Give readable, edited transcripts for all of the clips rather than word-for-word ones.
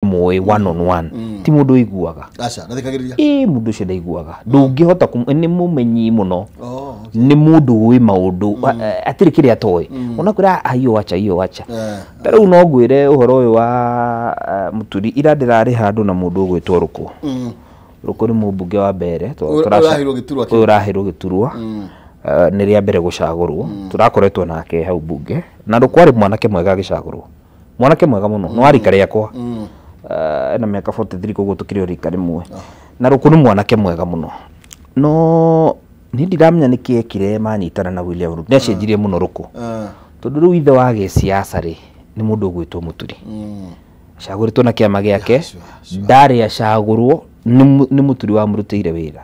Ndĩmũĩ one on one, ti mũndũ ũiguaga. Aca, ndathikagĩrĩria. Ĩ, mũndũ ũcio ndaiguaga, ndũngĩhota nĩ mũmenyi mũno. Oh, okay. Nĩ mũndũ ũĩ maũndũ, atirĩ kĩrĩa atoĩ, ona kwĩra hiyo wacha, hiyo wacha. Ta rĩu no ngwĩre ũhoro ũyũ wa Mũturi, ira ndĩrarĩ handũ na mũndũ ũgwĩtwo Rũkũ. Rũkũ nĩ mũmbunge wa mbere Ũyũ ũraheirwo gĩturwa kĩu. Ũyũ ũraheirwo gĩturwa. Nĩ rĩa mbere gũcagũrwo, tũrakoretwo nake hau bunge, na Rũkũ arĩ mwanake mwega agĩcagũrwo, mwanake mwega mũno, nĩ wa rika rĩakwa. Ena mĩaka 43, koguo tũkĩrĩ o rika rĩmwe, na Rũkũ nĩ mwanake mwega mũno, no niĩ ndiramenya nĩkĩ ekire manyitana na William Ruto. Nĩ acenjirie mũno Rũkũ, tondũ rĩu ithe wa gĩsiasa rĩ, nĩ mũndũ ũgwĩtwo Mũturi, acagũrĩtwo na kĩama gĩake. Ndarĩ acagũrwo, nĩ Mũturi wamũrutĩire wĩra,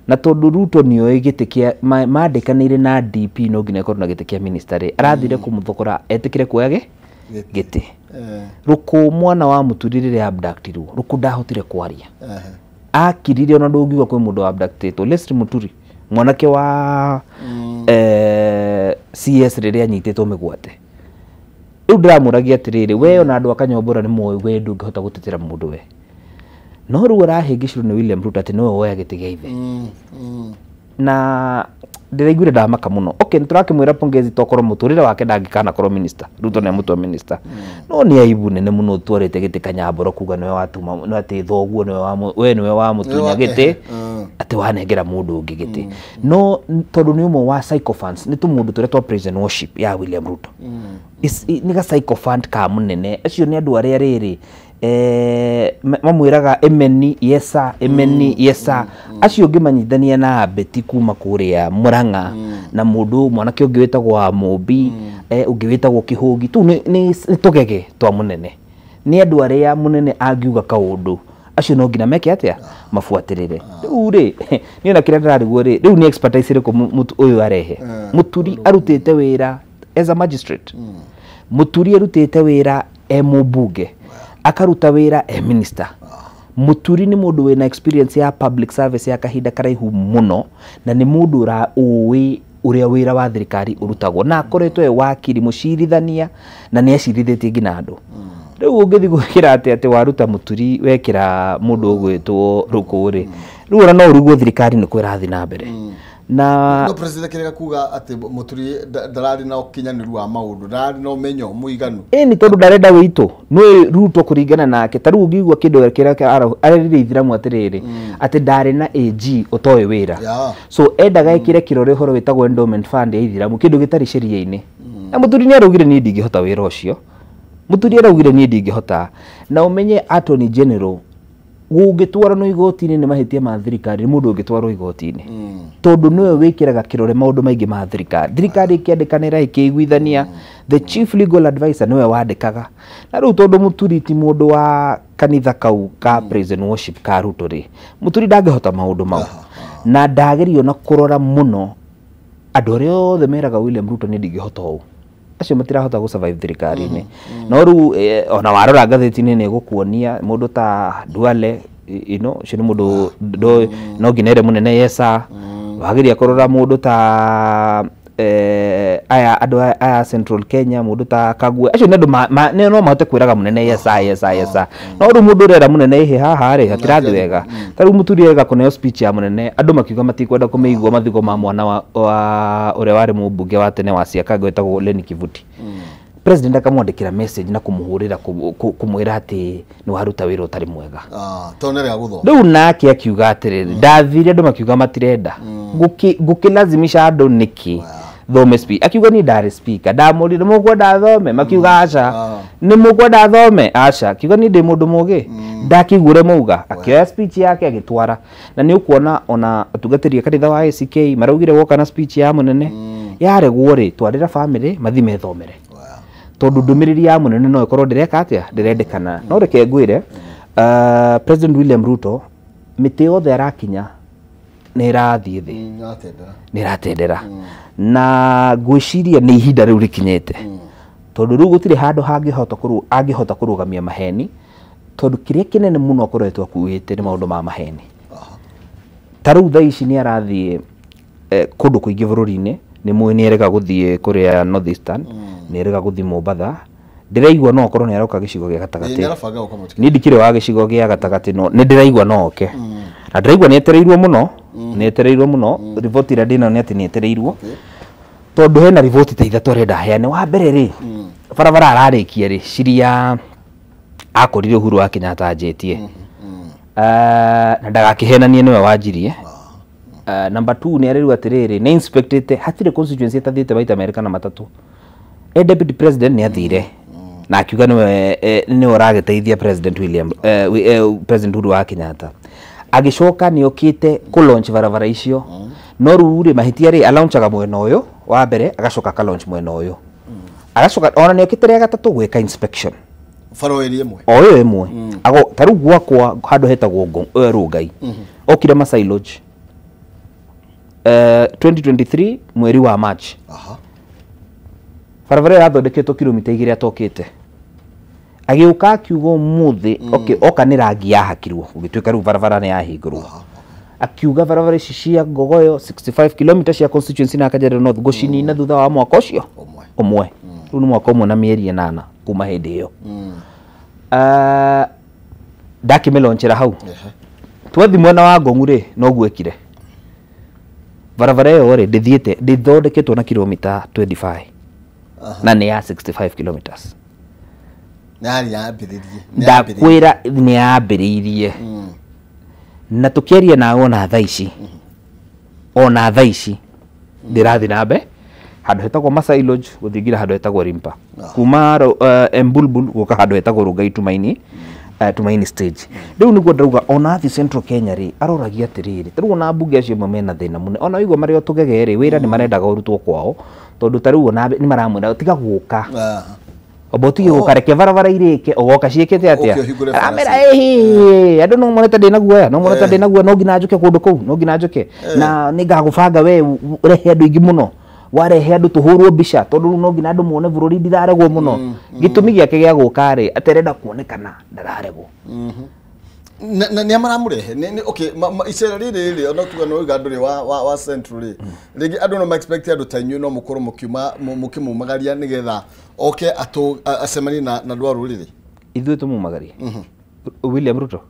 na tondũ Ruto nĩoĩ gĩtĩ kĩa mandĩkanĩire na DP no nginya ĩkorwo na gĩtĩ kĩa minister rĩ, arathire kũmũthokora etĩkĩre kuoya Gĩtĩ. gĩtĩ. Rũkũ mwana wa Mũturi rĩrĩa abductirwo, Rũkũ ndahotire kwaria. Akirire, ona ndũngiuga kwĩ mũndũ wa abductĩtwo. Leslie Mũturi, mwanake wa CS, rĩrĩa anyitĩtwo mĩgwate, rĩu ndĩramũragia atĩrĩrĩ, we ona andũ a Kanyombora nĩ moĩ we ndũngĩhota gũtetera mũndũ we, no rĩu arahĩngĩcirwo nĩ William Ruto atĩ nĩwe woya gĩtĩ gĩa ithe. Na ndĩraiguire ndamaka mũno. Okay, nĩ tũrakĩmwĩra pongezi, tokorwo mũtũrĩre wake ndangĩkanakorwo minister, Ruto nĩ amũtua minister, no nĩ aibu nene mũno twarĩte gĩtĩ Kanyamboro kuga nĩwe watuma, nĩ atĩ thoguo nĩwe we nĩwe wamũtunya gĩtĩ, atĩ wanengera mũndũ ũngĩ gĩtĩ, no tondũ nĩ ũmwe wa sycophants, nĩ tũmũndũ tũrĩa twa praise and worship ya William Ruto. Nĩ ga sycophant ka mũnene. Acio nĩ andũ arĩa rĩrĩ mamwĩraga emeni yesa, emeni yesa. Acio ũngĩmanyitania na Abeti kuma kũrĩa Murang'a, na mũndũ mwanake ũngĩ wĩtagwo wa Mũmbi, ũngĩ wĩtagwo Kĩhũngi, tũu nĩ tũgege twa mũnene. Nĩ andũ arĩa mũnene angiuga kaũndũ, acio no nginya meke atĩa, mabuatĩrĩre. Rĩu rĩ, niĩ ona kĩrĩa ndĩrarigwo rĩ, rĩu nĩ expertise ĩrĩkũ ũyũ arehe? Mũturi arutĩte wĩra as a magistrate, Mũturi arutĩte wĩra e mũmbunge, akaruta wĩra e minister. Mũturi nĩ mũndũ wĩna experience ya public service ya kahinda karaihu mũno, na nĩ mũndũ ũra ũĩ ũrĩa wĩra wa thirikari ũrutagwo, na akoretwo e wakiri mũcirithania, na nĩ acirithĩtie nginya andũ. Rĩu ũngĩthiĩ gwĩkĩra atĩ waruta Mũturi wekĩra mũndũ ũgwĩtwo Rũkũ rĩ, rĩu ona no ũrigwo thirikari nĩ kwĩrathiĩ na mbere na No president akĩrega kuga atĩ Mũturi ndararĩ na ũkinyanĩru wa maũndũ, ndararĩ na ũmenyo mũiganu. Ĩni tondũ ndarenda wĩitũ nĩ Ruto kũringana nake. Ta rĩu ũngĩigua kĩndũ kĩrĩa arerire ithiramu atĩrĩrĩ, atĩ ndarĩ na AG ũtoĩ wĩra. So endaga ĩkĩre kĩrore ũhoro wĩtagwo endowment fund ya ithiramu, kĩndũ gĩtarĩ sheria-inĩ, na Mũturi nĩ araugire niĩ ndingĩhota wĩra ũcio. Mũturi araugire niĩ ndingĩhota, na ũmenye attorney general gũngĩtwarwo igoti-inĩ nĩ mahĩtia ma thirikari, nĩ mũndũ ũngĩtwarwo igoti-inĩ, tondũ nĩwe wĩkĩraga kĩrore maũndũ maingĩ ma thirikari. Thirikari ĩkĩandĩkanĩra, ĩkĩiguithania, the chief legal advisor nĩwe wandĩkaga. Na rĩu tondũ Mũturi ti mũndũ wa kanitha kau ka praise and worship ka Ruto rĩ, Mũturi ndangĩhota maũndũ mau, na ndagerio na kũrora mũno andũ arĩa othe meraga William Ruto nĩ ndingĩhota ũũ, acio matirahota gũ survive thirikari-inĩ. No rĩu ona warora ngathĩti-inĩ nĩ ĩgũkuonia mũndũ ta Duale, ũcio nĩ mũndũ no nginya ere mũnene yesa. Wageria kũrora mũndũ ta aya andũ aya Central Kenya, mũndũ ta Kague, acio nĩ andũ no mahote kwĩraga mũnene yesa, yesa, yesa. No rĩu mũndũ ũrera mũnene ĩhĩ haha rĩ, hatirathi wega. Ta rĩu Mũturi ega kũneo speech ya mũnene, andũ makiuga matikwenda kũmĩigua mathiko ma mwana wa ũrĩa warĩ mũmbunge wa tene wa Siakago wĩtagwo Lenny Kivuti. President akamwandĩkĩra message na kũmũhũrĩra kũmwĩra atĩ nĩ waruta wĩra ũtarĩ mwega. Ah, tondũ nĩarega gũthoma. Rĩu nake akiuga atĩrĩrĩ, ndathire andũ makiuga matirenda, ngũkĩlazimisha andũ nĩkĩ thome speech? Akiuga niĩ ndarĩ speaker, ndamũrire mũkwenda thome, makiuga aca. Nĩ mũkwenda thome? Aca. Akiuga niĩ ndĩ mũndũ mũgĩ, ndakĩigua ũrĩa mauga, akĩoya speech yake agĩtwara. Na nĩ ũkuona ona atungatĩri a kanitha wa ACK maraugire woka na speech ya mũnene yaregwo rĩ, twarĩra family mathi methomere, tondũ ndũmĩrĩri ya mũnene no ĩkorwo ndĩreka atĩa, ndĩrendekana. No reke ngwĩre, President William Ruto mĩtĩ yothe arakinya nĩ ĩrathiĩ thĩ. Atendera. Nĩ ĩratendera, na ngwĩciria nĩ ihinda rĩu rĩkinyĩte, tondũ rĩu gũtirĩ handũ angĩhota kũrũgamia maheni, tondũ kĩrĩa kĩnene mũno akoretwo akuĩte nĩ maũndũ ma maheni. Ta rĩu thaa ici nĩ arathiĩ kũndũ kũingĩ bũrũri-inĩ, nĩ mũĩ nĩ erega gũthiĩ kũrĩa North Eastern, nĩ erega gũthiĩ Mombatha. Ndĩraigua no okorwo nĩ aroka gĩcigo gĩa gatagatĩ. Niĩ ndikĩrĩ wa gĩcigo gĩa gatagatĩ no nĩ ndĩraigua no oke. Na ndĩraigua nĩ etereirwo mũno, nĩ etereirwo mũno. Riboti ĩrĩa ndĩnayo nĩ atĩ nĩ etereirwo. Tondũ hena riboti ta ithatũ arenda aheane. Wa mbere rĩ, barabara ararĩkia rĩ, ciria akorire Uhuru wa Kenyatta anjĩtie. Na ndagakĩhenanie nĩwe wanjirie. Number 2 nĩ arerwo atĩrĩrĩ, nĩ inspectĩte hatirĩ constituency ĩtathiĩte maita merĩ kana matatũ. Deputy president nĩ athire na akiuga nĩwe nĩwe ũragĩteithia President William President Uhuru wa Kenyatta. Agĩcoka nĩ okĩte kũ launch barabara icio. No rĩu rĩ mahĩtia rĩ alaunchaga mwena ũyũ wa mbere agacoka aka launch mwena ũyũ. Agacoka ona nĩ okĩte rĩa gatatũ gwĩka inspection. Bara ĩrĩa ĩmwe. O ĩyo ĩmwe. Ago ta rĩu gwakwa handũ hetagwo Rongai. Okire Masai Lodge. 2023 mweri wa March. Barabara ĩrathondeketwo kilomita 2 atokĩte. Agĩũka akiuga ũmũthĩ, okay, oka nĩ rangi yahakirwo, gũgĩtuĩka rĩu barabara nĩ yahingũrwo. Akiuga barabara ici cia Ngogoyo 65 km cia constituency na Kajiado North gũcinina thutha wa mwaka ũcio ũmwe. Rĩu nĩ mwaka ũmwe na mĩeri 8 kuma hĩndĩ ĩyo. Ndakĩmĩlaunchĩra hau. Twathi mwena wa Ngong'u rĩ, noguo ekire. Barabara ĩyo rĩ ndĩthiĩte ndĩthondeketwo na kilomita 25 na nĩ ya 65 kilometers. Ndakwĩra nĩ yambĩrĩirie. Na tũkĩaria nawe ona thaa ici, ona thaa ici ndĩrathiĩ na mbere handũ hetagwo Masai Lodge gũthiĩ nginya handũ hetagwo Rimpa. Kuma Embulbul gũka handũ hetagwo Rongai Tumaini, Tumaini stage. Rĩu nĩguo ndauga ona athi Central Kenya rĩ aroragia atĩrĩrĩ, rĩu ona mbunge acio amwe mena thĩna mũnene, ona waigua marĩ o tũgege rĩ wĩra nĩ marendaga ũrutwo kwao tondũ ta rĩu ona nĩ maramwĩra tiga gũka. Obo tige gũka reke barabara irĩke ũgoka ciĩkĩte atĩa? Aramera ĩhĩ andũ no monete ndĩna guoya, no monete ndĩna guoya, no nginya njũke kũndũ kũu, no nginya njũke na nĩngagũbanga we ũrehe andũ aingĩ mũno, warehe andũ tũhũrwo mbica tondũ rĩu no nginya andũ mone bũrũri ndiraregwo mũno. Gĩtũmi gĩake gĩa gũka rĩ atĩ arenda kuonekana ndararegwo. Na nĩ maramũrehe okay icera rĩrĩ rĩ ona tuga no uga andũ wa Central rĩ rĩngĩ andũ no ma expect andũ ta inyuĩ no mũkorwo mũkiuma mũkĩmumagaria nĩgetha oke acemanie na andũ a rũrĩrĩ. Ithuĩ tũmumagarie William Ruto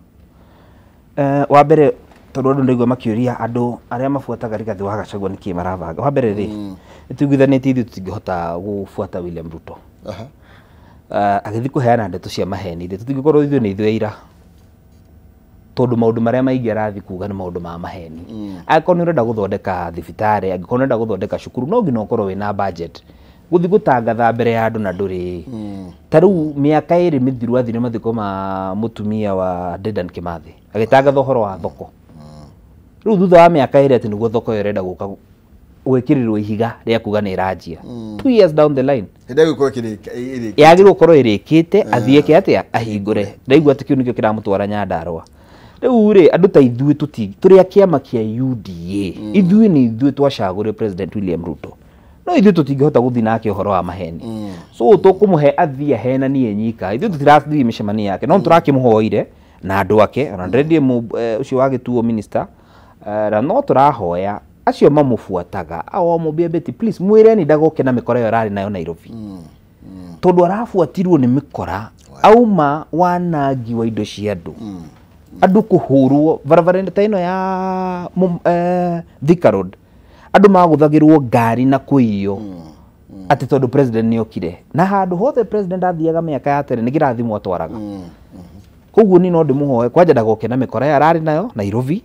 wa mbere tondũ andũ ndaigua makĩũria andũ arĩa mabuataga Rigathĩ wa Gachagua nĩkĩ marabanga. Wa mbere rĩ nĩtũiguithanĩtie ithuĩ tũtingĩhota gũbuata William Ruto. Agĩthiĩ kũheana ndeto cia maheni rĩ tũtingĩkorwo ithuĩ nĩ ithuĩ aira tondũ maũndũ marĩa maingĩ arathiĩ kuga nĩ maũndũ ma maheni. Angĩkorwo nĩ ũrenda gũthondeka thibitarĩ, angĩkorwo nĩ ũrenda gũthondeka cukuru, no nginya ũkorwo wĩna budget. Gũthiĩ gũtangatha mbere ya andũ na ndũrĩ. Ta rĩu mĩaka 2 mĩthiru athire mathiko ma mũtumia wa Dedan Kimathi agĩtangatha ũhoro wa thoko. Rĩu thutha wa mĩaka 2 atĩ nĩguo thoko ĩyo ĩrenda gũka gwĩkĩrĩrwo ihiga rĩa kuga nĩ ĩranjia. 2 years down the line yagĩrĩirwo gũkorwo ĩrĩkĩte, athiĩ eke atĩa, ahingũre. Ndaigua atĩ kĩu nĩkĩo kĩramũtwara Nyandarũa. Rĩu rĩ andũ ta ithuĩ tũrĩ a kĩama kĩa UDA, ithuĩ nĩ ithuĩ twacagũrire President William Ruto, no ithuĩ tũtingĩhota gũthiĩ nake ũhoro wa maheni. So tũkũmũhe athiĩ ahenanie nyika, ithuĩ tũtirathiĩ mĩcemanio yake, no tũrakĩmũhoire na andũ ake, ona ndĩrendie ũcio wa gĩtuo minister, na no tũrahoya acio mamũbuataga ao mũmbie beti please mwĩreni ndagoke na mĩkora ĩyo ararĩ nayo Nairobi. Tondũ arabuatirwo nĩ mĩkora auma wanangi wa indo cia andũ. Andũ kũhũrwo barabara ta ĩno ya Thika Road, andũ magũthagĩrwo ngari na kũiywo atĩ tondũ president nĩ okire. Na handũ hothe president athiaga mĩaka ya tene nĩ kĩrathimwo atwaraga. Koguo niĩ no ndĩmũhoe kwanja ndagoke na mĩkora ĩyo ararĩ nayo Nairobi,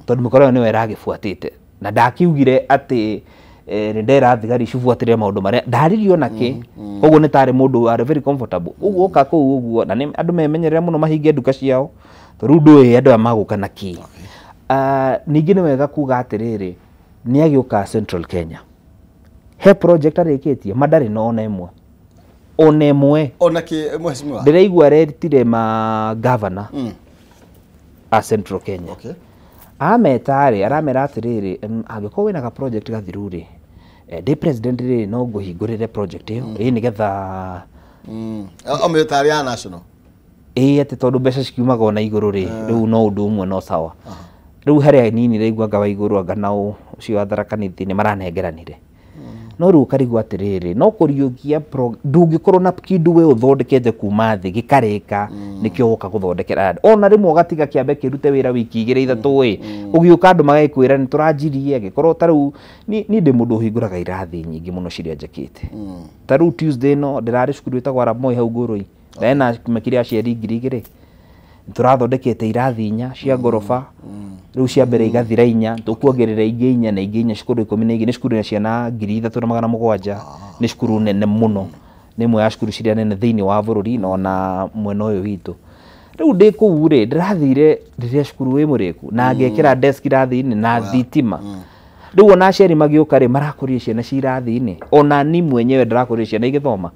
tondũ mĩkora ĩyo nĩyo ĩragĩbuatĩte. Na ndakiugire atĩ nĩ ndera thigari cibuatĩrĩre maũndũ marĩa ndaririo nake, koguo nĩ tarĩ mũndũ warĩ very comfortable. Ũguo oka kũu ũguo na andũ memenyerere mũno mahinge nduka ciao tondũ rĩu ndũĩ andũ aya magũka na kĩ. Ningĩ nĩ wega kuga atĩrĩrĩ, nĩ agĩũka Central Kenya he project arĩkĩtie ma ndarĩ na ona ĩmwe, ona ĩmwe. Ona kĩ mheshimiwa ndĩraigua aretire ma governor a Central Kenya. Ameta rĩ aramera atĩrĩrĩ, angĩkorwo wĩna ga project gathiru rĩ, ndĩ president rĩ no ngũhingũrĩre project ĩyo ĩ nĩgetha ameta arĩ a national ĩ atĩ tondũ mbeca cikiumaga ona igũrũ rĩ rĩu no ũndũ ũmwe no sawa. Rĩu harĩa nini ndaigua anga wa igũrũ anga na ũcio wa Tharaka Nithi nĩ maranengeranire. No rĩu ũkarigwo atĩrĩrĩ, no kũriũkia ndũngĩkorwo na kĩndũ we ũthondekete kuma thĩ gĩkarĩka nĩkĩo woka gũthondekera andũ. Ona rĩmwe ũgatiga kĩambe kĩrute wĩra wiki igĩrĩ ithatũ ĩ, ũgĩũka andũ magagĩkwĩra nĩ tũranjirie, angĩkorwo ta rĩu niĩ ndĩ mũndũ ũhingũraga irathi nyingĩ mũno ciria njakĩte. Ta rĩu Tuesday ĩno ndĩrarĩ cukuru ĩtagwo Arap Moi hau Ngũrũi, ndena makĩria aciari 2000. Tũrathondekete irathi 4 cia ngoroba, rĩu cia mbere igathira 4, tũkuongerera ingĩ 4 na ingĩ 4, cukuru 12, nĩ cukuru ya ciana 3700, nĩ cukuru nene mũno, nĩ ĩmwe ya cukuru ciria nene thĩinĩ wa bũrũri na ona mwena ũyũ witũ. Rĩu ndĩ kũu rĩ, ndĩrathire rĩrĩa cukuru wĩ mũrĩku na ngekĩra desk irathi-inĩ na thitima. Rĩu ona aciari magĩũka rĩ, marakũria ciana ci irathi-inĩ, ona ni mwenyewe ndĩrakũria ciana igĩthoma.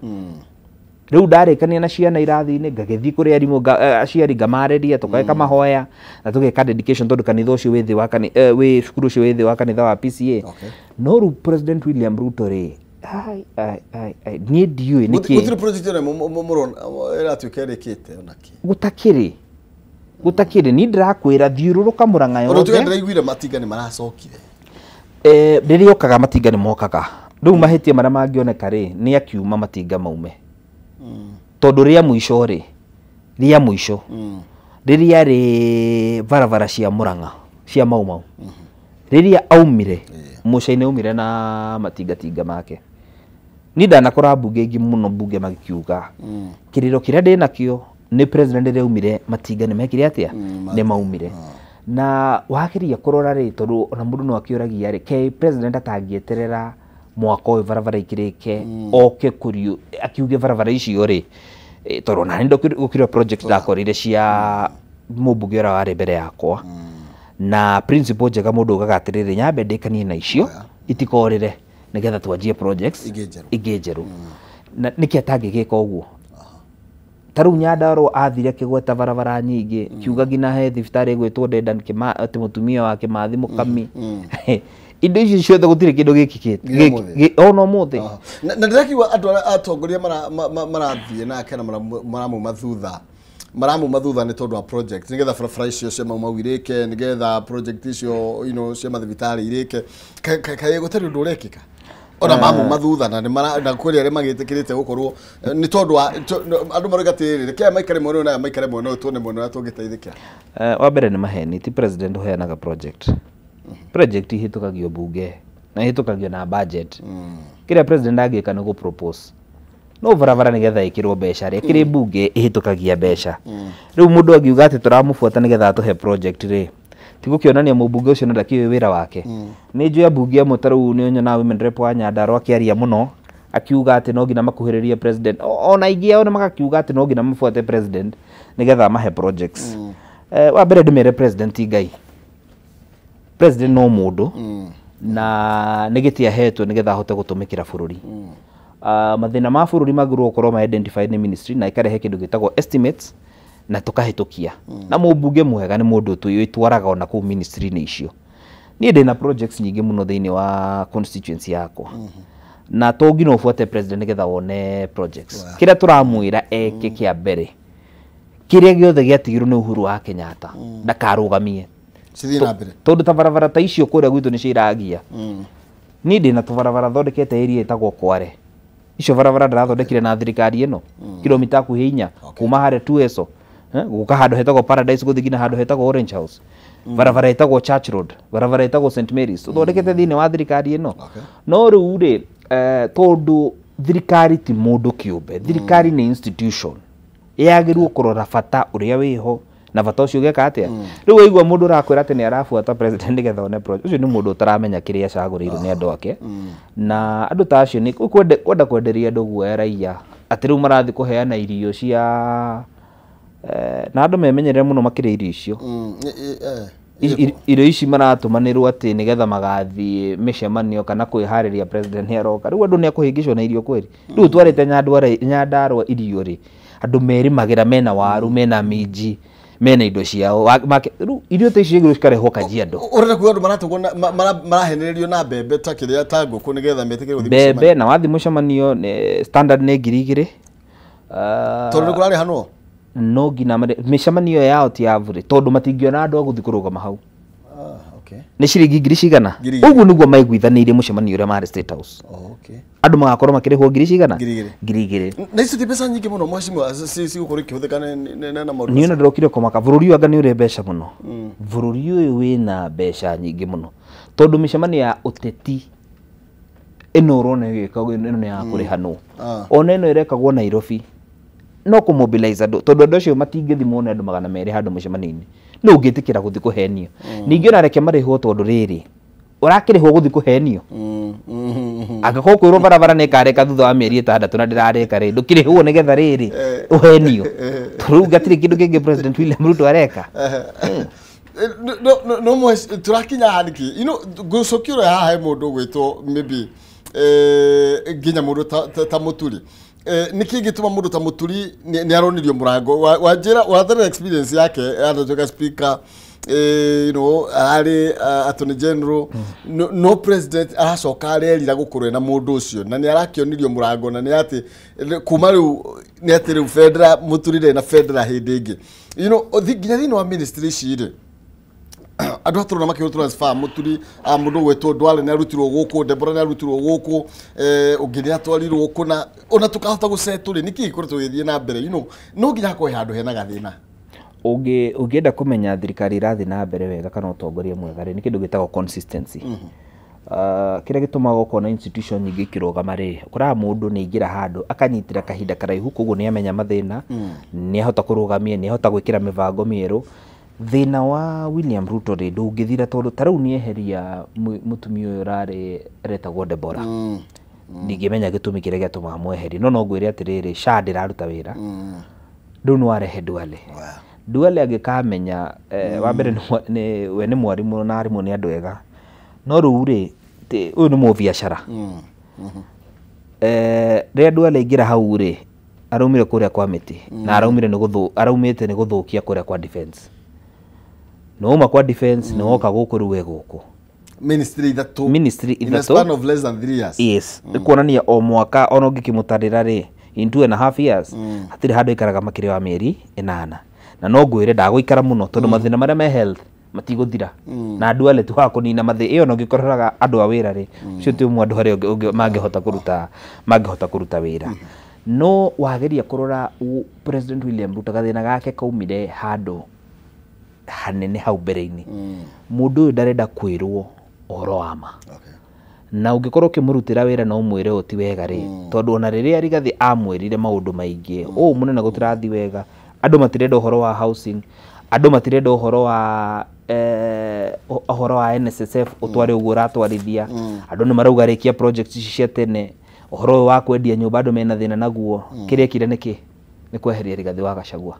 Rĩu ndarĩkania na ciana irathi-inĩ, ngagĩthiĩ kũrĩ arimũ, aciari ngamarĩria, tũgeka mahoya na tũgeka dedication, tondũ kanitha ũcio wĩ thĩ wa wĩ cukuru ũcio wĩ thĩ wa kanitha wa PCA. No rĩu President William Ruto rĩ, ai, ai, ai, ai, niĩ ndiũĩ nĩkĩ. Gũtirĩ project ĩno mũrona ĩratuĩka ĩrĩkĩte ona kĩ? Gũtakĩrĩ. Gũtakĩrĩ, niĩ ndĩrakwĩra thiũrũrũka Mũrang'a Ona tuge yothe. ndĩraiguire matinga nĩ maracokire. Rĩrĩa okaga matinga nĩ mokaga. Rĩu mahĩtia marĩa mangĩoneka rĩ, nĩ akiuma matinga maume. Tondũ rĩa mũico rĩ, rĩa mũico, rĩrĩa rĩ barabara cia Mũrang'a, cia Mau Mau. Rĩrĩa aumire, Mũcaina aumire na matingatinga make. Niĩ ndanakora mbunge ingĩ mũno mbunge magĩkiuga, kĩrĩro kĩrĩa ndĩnakĩo nĩ president rĩrĩa aumire matinga nĩ mekire atĩa? Nĩ maumire. Na wageria kũrora rĩ, tondũ ona mũndũ no akĩũragia rĩ, ke president atangĩeterera mwaka ũyũ barabara ikĩrĩke, oke kũriũ, akiuge barabara icio rĩ, tondũ ona nĩ gũkĩrĩ project ndakorire cia mũmbunge ũrĩa warĩ mbere yakwa. Na principle njega mũndũ augaga atĩrĩrĩ, nyambe ndĩkanie na icio, itikorĩre, nĩgetha twanjie projects Ingĩ njerũ. ingĩ njerũ. Na nĩkĩ atangĩgĩka ũguo? Ta rĩu Nyandarua athire akĩgweta barabara nyingĩ, kiuga nginya he thibitarĩ ĩgwĩtwo Dedan Kĩma, atĩ mũtumia wa Kĩmathi Mũkami. Indo icio ciothe gũtirĩ kĩndũ gĩkĩkĩte. Nginya ũmũthĩ. Ona ũmũthĩ. Na ndĩrakiuga andũ arĩa atongoria marathiĩ nake na maramuma thutha. Maramuma thutha nĩ tondũ wa project, nĩgetha barabara icio cia Mau Mau irĩke, nĩgetha project icio, cia mathibitarĩ irĩke. Kaĩ gũtarĩ ũndũ ũrekĩka? Ona mamuma thutha na nĩ mara, na kwĩ arĩa magĩtĩkĩrĩte gũkorwo, nĩ tondũ wa, andũ maroiga atĩrĩrĩ, reke aya maikare mwena ũyũ na aya maikare mwena ũyũ, tuone mwena ũrĩa tũngĩteithĩkĩra. Wa mbere nĩ maheni, ti president ũheanaga project. Project ihĩtũkagio mbunge na ihĩtũkagio na budget. Kĩrĩa president angĩka nĩ gũ-propose. No barabara nĩgetha ĩkĩrwo mbeca rĩ, ĩkĩrĩ mbunge ĩhĩtũkagia mbeca. Rĩu mũndũ angiuga atĩ tũramũbuata nĩgetha atũhe project rĩ, ti gũkĩonania mũmbunge ũcio ndakĩũĩ wĩra wake. Nĩ njũĩ ambunge amwe ta rĩu nĩ nyonaga women rep wa Nyandarua akĩaria mũno, akiuga atĩ no nginya makuhĩrĩrie president. Ona aingĩ ao nĩ magakiuga atĩ no nginya mabuate president nĩgetha amahe projects. Wa mbere ndĩmere president ti Ngai. President no mũndũ, na nĩ gĩtĩ ahetwo nĩgetha ahote gũtũmĩkĩra bũrũri. Mathĩna ma bũrũri magĩrĩirwo gũkorwo ma identified nĩ ministry na ĩkarehe kĩndũ gĩtagwo estimates na tũkahĩtũkia. Na mũmbunge mwega nĩ mũndũ wĩtwaraga ona kũu ministry-inĩ icio. Niĩ ndĩna projects nyingĩ mũno thĩinĩ wa constituency yakwa. Na to nginya ũbuate president nĩgetha wone projects. Kĩrĩa tũramwĩra eke kĩa mbere, kĩrĩa gĩothe gĩatigirwo nĩ Uhuru wa Kenyatta, ndakarũgamie. Cithiĩ na mbere. Tondũ ta barabara ta icio kũrĩa gwitũ nĩcio iragia. Niĩ ndĩna tũbarabara thondekete area ĩtagwo Kware. Icio barabara ndĩrathondekire na thirikari ĩno, kilomita hakuhĩ 4, kuma harĩa Tueso, gũka handũ hetagwo Paradise gũthiĩ nginya handũ hetagwo Orange House. Barabara ĩtagwo Church Road, barabara ĩtagwo St Mary's, ũthondekete thĩinĩ wa thirikari ĩno. No rĩu rĩ, tondũ thirikari ti mũndũ kĩũmbe, thirikari nĩ institution. Yagĩrĩirwo kũrora bata ũrĩa wĩho na bata ũcio ũgeka atĩa. Rĩu waigua mũndũ ũrakwĩra atĩ nĩ arabuata president nĩgetha one project, ũcio nĩ mũndũ ũtaramenya kĩrĩa acagũrĩirwo nĩ andũ ake. Na andũ ta acio nĩ kwenda kwenderia andũ guoya raia atĩ rĩu marathiĩ kũheana irio cia, na andũ memenyerere mũno makĩrĩa irio icio. Irio ici maratũmanĩrwo atĩ nĩgetha magathiĩ mĩcemanio kana kwĩharĩria president nĩ aroka. Rĩu andũ nĩ akũhĩngĩcwo na irio kweri. Rĩu twarĩte Nyandarua irio rĩ, andũ merĩmagĩra mena waru, mena minji, mena indo ciao. Rĩu irio ta icio igĩrĩ cikarehwo Kajiado. Ũrenda kuga andũ maratũgwo na, marahenererio na mbembe ta kĩrĩa ta ngũkũ nĩgetha metĩkĩre gũthiĩ Mbembe, mũcemanio. na wathiĩ mũcemanio, standard nĩ ngiri igĩrĩ. Tondũ nĩ kũrarĩhanwo? No nginya mĩcemanio yao ti ya bure, tondũ matingĩona andũ a gũthiĩ kũrũgama hau. Okay. Nĩ ciringi ngiri cigana? Ũguo nĩguo maiguithanĩirie mũcemanio ũrĩa marĩ State House. Andũ magakorwo makĩrĩhwo ngiri cigana? Ngiri igĩrĩ. Na icio ti mbeca nyingĩ mũno mheshimiwa, cigũkorwo ikĩhũthĩka na maũndũ. Niĩ ona ndĩrokire kũmaka bũrũri ũyũ anga nĩ ũrĩ mbeca mũno. Bũrũri ũyũ wĩna mbeca nyingĩ mũno tondũ mĩcemanio ya ũteti ĩno ũrona ĩgĩkagwo ĩno nĩ ya kũrĩhanwo. Ona ĩno ĩrekagwo Nairobi no kũmobilize andũ tondũ andũ acio matingĩthimwo nĩ andũ 200 handũ mũcemanio-inĩ. No ũngĩtĩkĩra gũthiĩ kũhenio. Ningĩ ona reke marĩhwo tondũ rĩrĩ ũrakĩrĩhwo gũthiĩ kũhenio. Angĩkorwo kwĩrwo barabara nĩ ĩkarĩka thutha wa mĩeri 6 na ndĩrarĩka rĩ, ndũkĩrĩhwo nĩgetha rĩrĩ ũhenio. Rĩu gatirĩ kĩndũ kĩngĩ President William Ruto areka. No tũrakinya haha nĩkĩ? You know, ngũcokia ũrĩa haha he mũndũ ũgwĩtwo maybe nginya mũndũ ta Mũturi. Nĩkĩ gĩtũma mũndũ ta Mũturi nĩ aronirio mũrango wa njĩra wathere experience yake anatuĩka speaker, you know, ararĩ attorney general, no president aracoka arerira gũkorwo ena mũndũ ũcio na nĩ arakĩonirio mũrango na nĩ atĩ kuma rĩu nĩ atĩ rĩu bendera Mũturi ndarĩ na bendera hĩndĩ ĩngĩ. You know, nginya thĩinĩ wa ministry ici rĩ, andũ atũrona makĩhũrwo transfer Mũturi, mũndũ ũgwĩtwo Ndwale nĩ arutirwo gũkũ, Deborah nĩ arutirwo gũkũ, ũngĩ nĩ atwarirwo kũna ona tũkahota gũsettle rĩ, nĩkĩ gĩkoretwo gĩgĩthiĩ na mbere? You know, no nginya hakorwo he handũ hena gathĩna. Ũngĩenda kũmenya thirikari ĩrathiĩ na mbere wega kana ũtongoria mwega rĩ, nĩ kĩndũ gĩtagwo consistency. Kĩrĩa gĩtũmaga ũkona institution nyingĩ ikĩrũgama rĩ, ũkoraga mũndũ nĩ aingĩra handũ akanyitĩra kahinda karaihu, koguo nĩ amenya mathĩna, nĩ ahota kũrũgamia, nĩ ahota gwĩkĩra mĩbango mĩerũ. Thĩna wa William Ruto rĩ, ndũngĩthira tondũ ta rĩu nĩ eheria mũtumia ũyũ ũrarĩ aretagwo Deborah. Ndingĩmenya gĩtũmi kĩrĩa gĩatũmaga mweherie, no ngwĩre atĩrĩrĩ, SHA ndĩraruta wĩra. Rĩu nĩ warehe Duale. Duale angĩkamenya, wa mbere we nĩ mwarimũ na arimũ nĩ andũ ega, no rĩu rĩ ũyũ nĩ mũbiacara. Rĩrĩa Duale aingĩra hau rĩ, araumire kũrĩa kwa mĩtĩ na araumire nĩ gũthũ araumĩte nĩ gũthũkia kũrĩa kwa defense. Nĩ wauma kwa defense nĩ woka gũkũ, rĩu we gũkũ ministry ithatũ Ministry in a ithatũ. span of less than 3 years. Yes, nĩ kuonania o mwaka ona ũngĩkĩmũtarĩra rĩ, in 2.5 years hatirĩ handũ aikaraga makĩria wa mĩeri 8, na no ngwĩre ndagũikara mũno tondũ mathĩna marĩa me health matigũthira na Duale tu wa kũnina mathĩ ĩyo na ũngĩkoraga andũ a wĩra rĩ, ũcio ti ũmwe andũ arĩa mangĩhota kũruta wĩra. No wageria kũrora President William Ruto, gathĩna gake kaumire handũ hanene hau mbere-inĩ. Mũndũ ũyũ ndarenda kwĩrwo ũhoro wa ma. Na ũngĩkorwo ũkĩmũrutĩra wĩra na ũmwĩre ũũ ti wega rĩ, tondũ ona rĩrĩa Rigathĩ amwĩrire maũndũ maingĩ ũũ mũnene gũtirathi wega, andũ matirenda ũhoro wa housing, andũ matirenda ũhoro wa ũhoro wa NSSF ũtware ũguo ũratwarithia, andũ nĩ marauga rĩkia project ici cia tene, ũhoro ũyũ wa kwendia nyũmba andũ mena thĩna naguo. Kĩrĩa ekire nĩkĩ? Nĩ kweheria Rigathĩ wa Gachagua,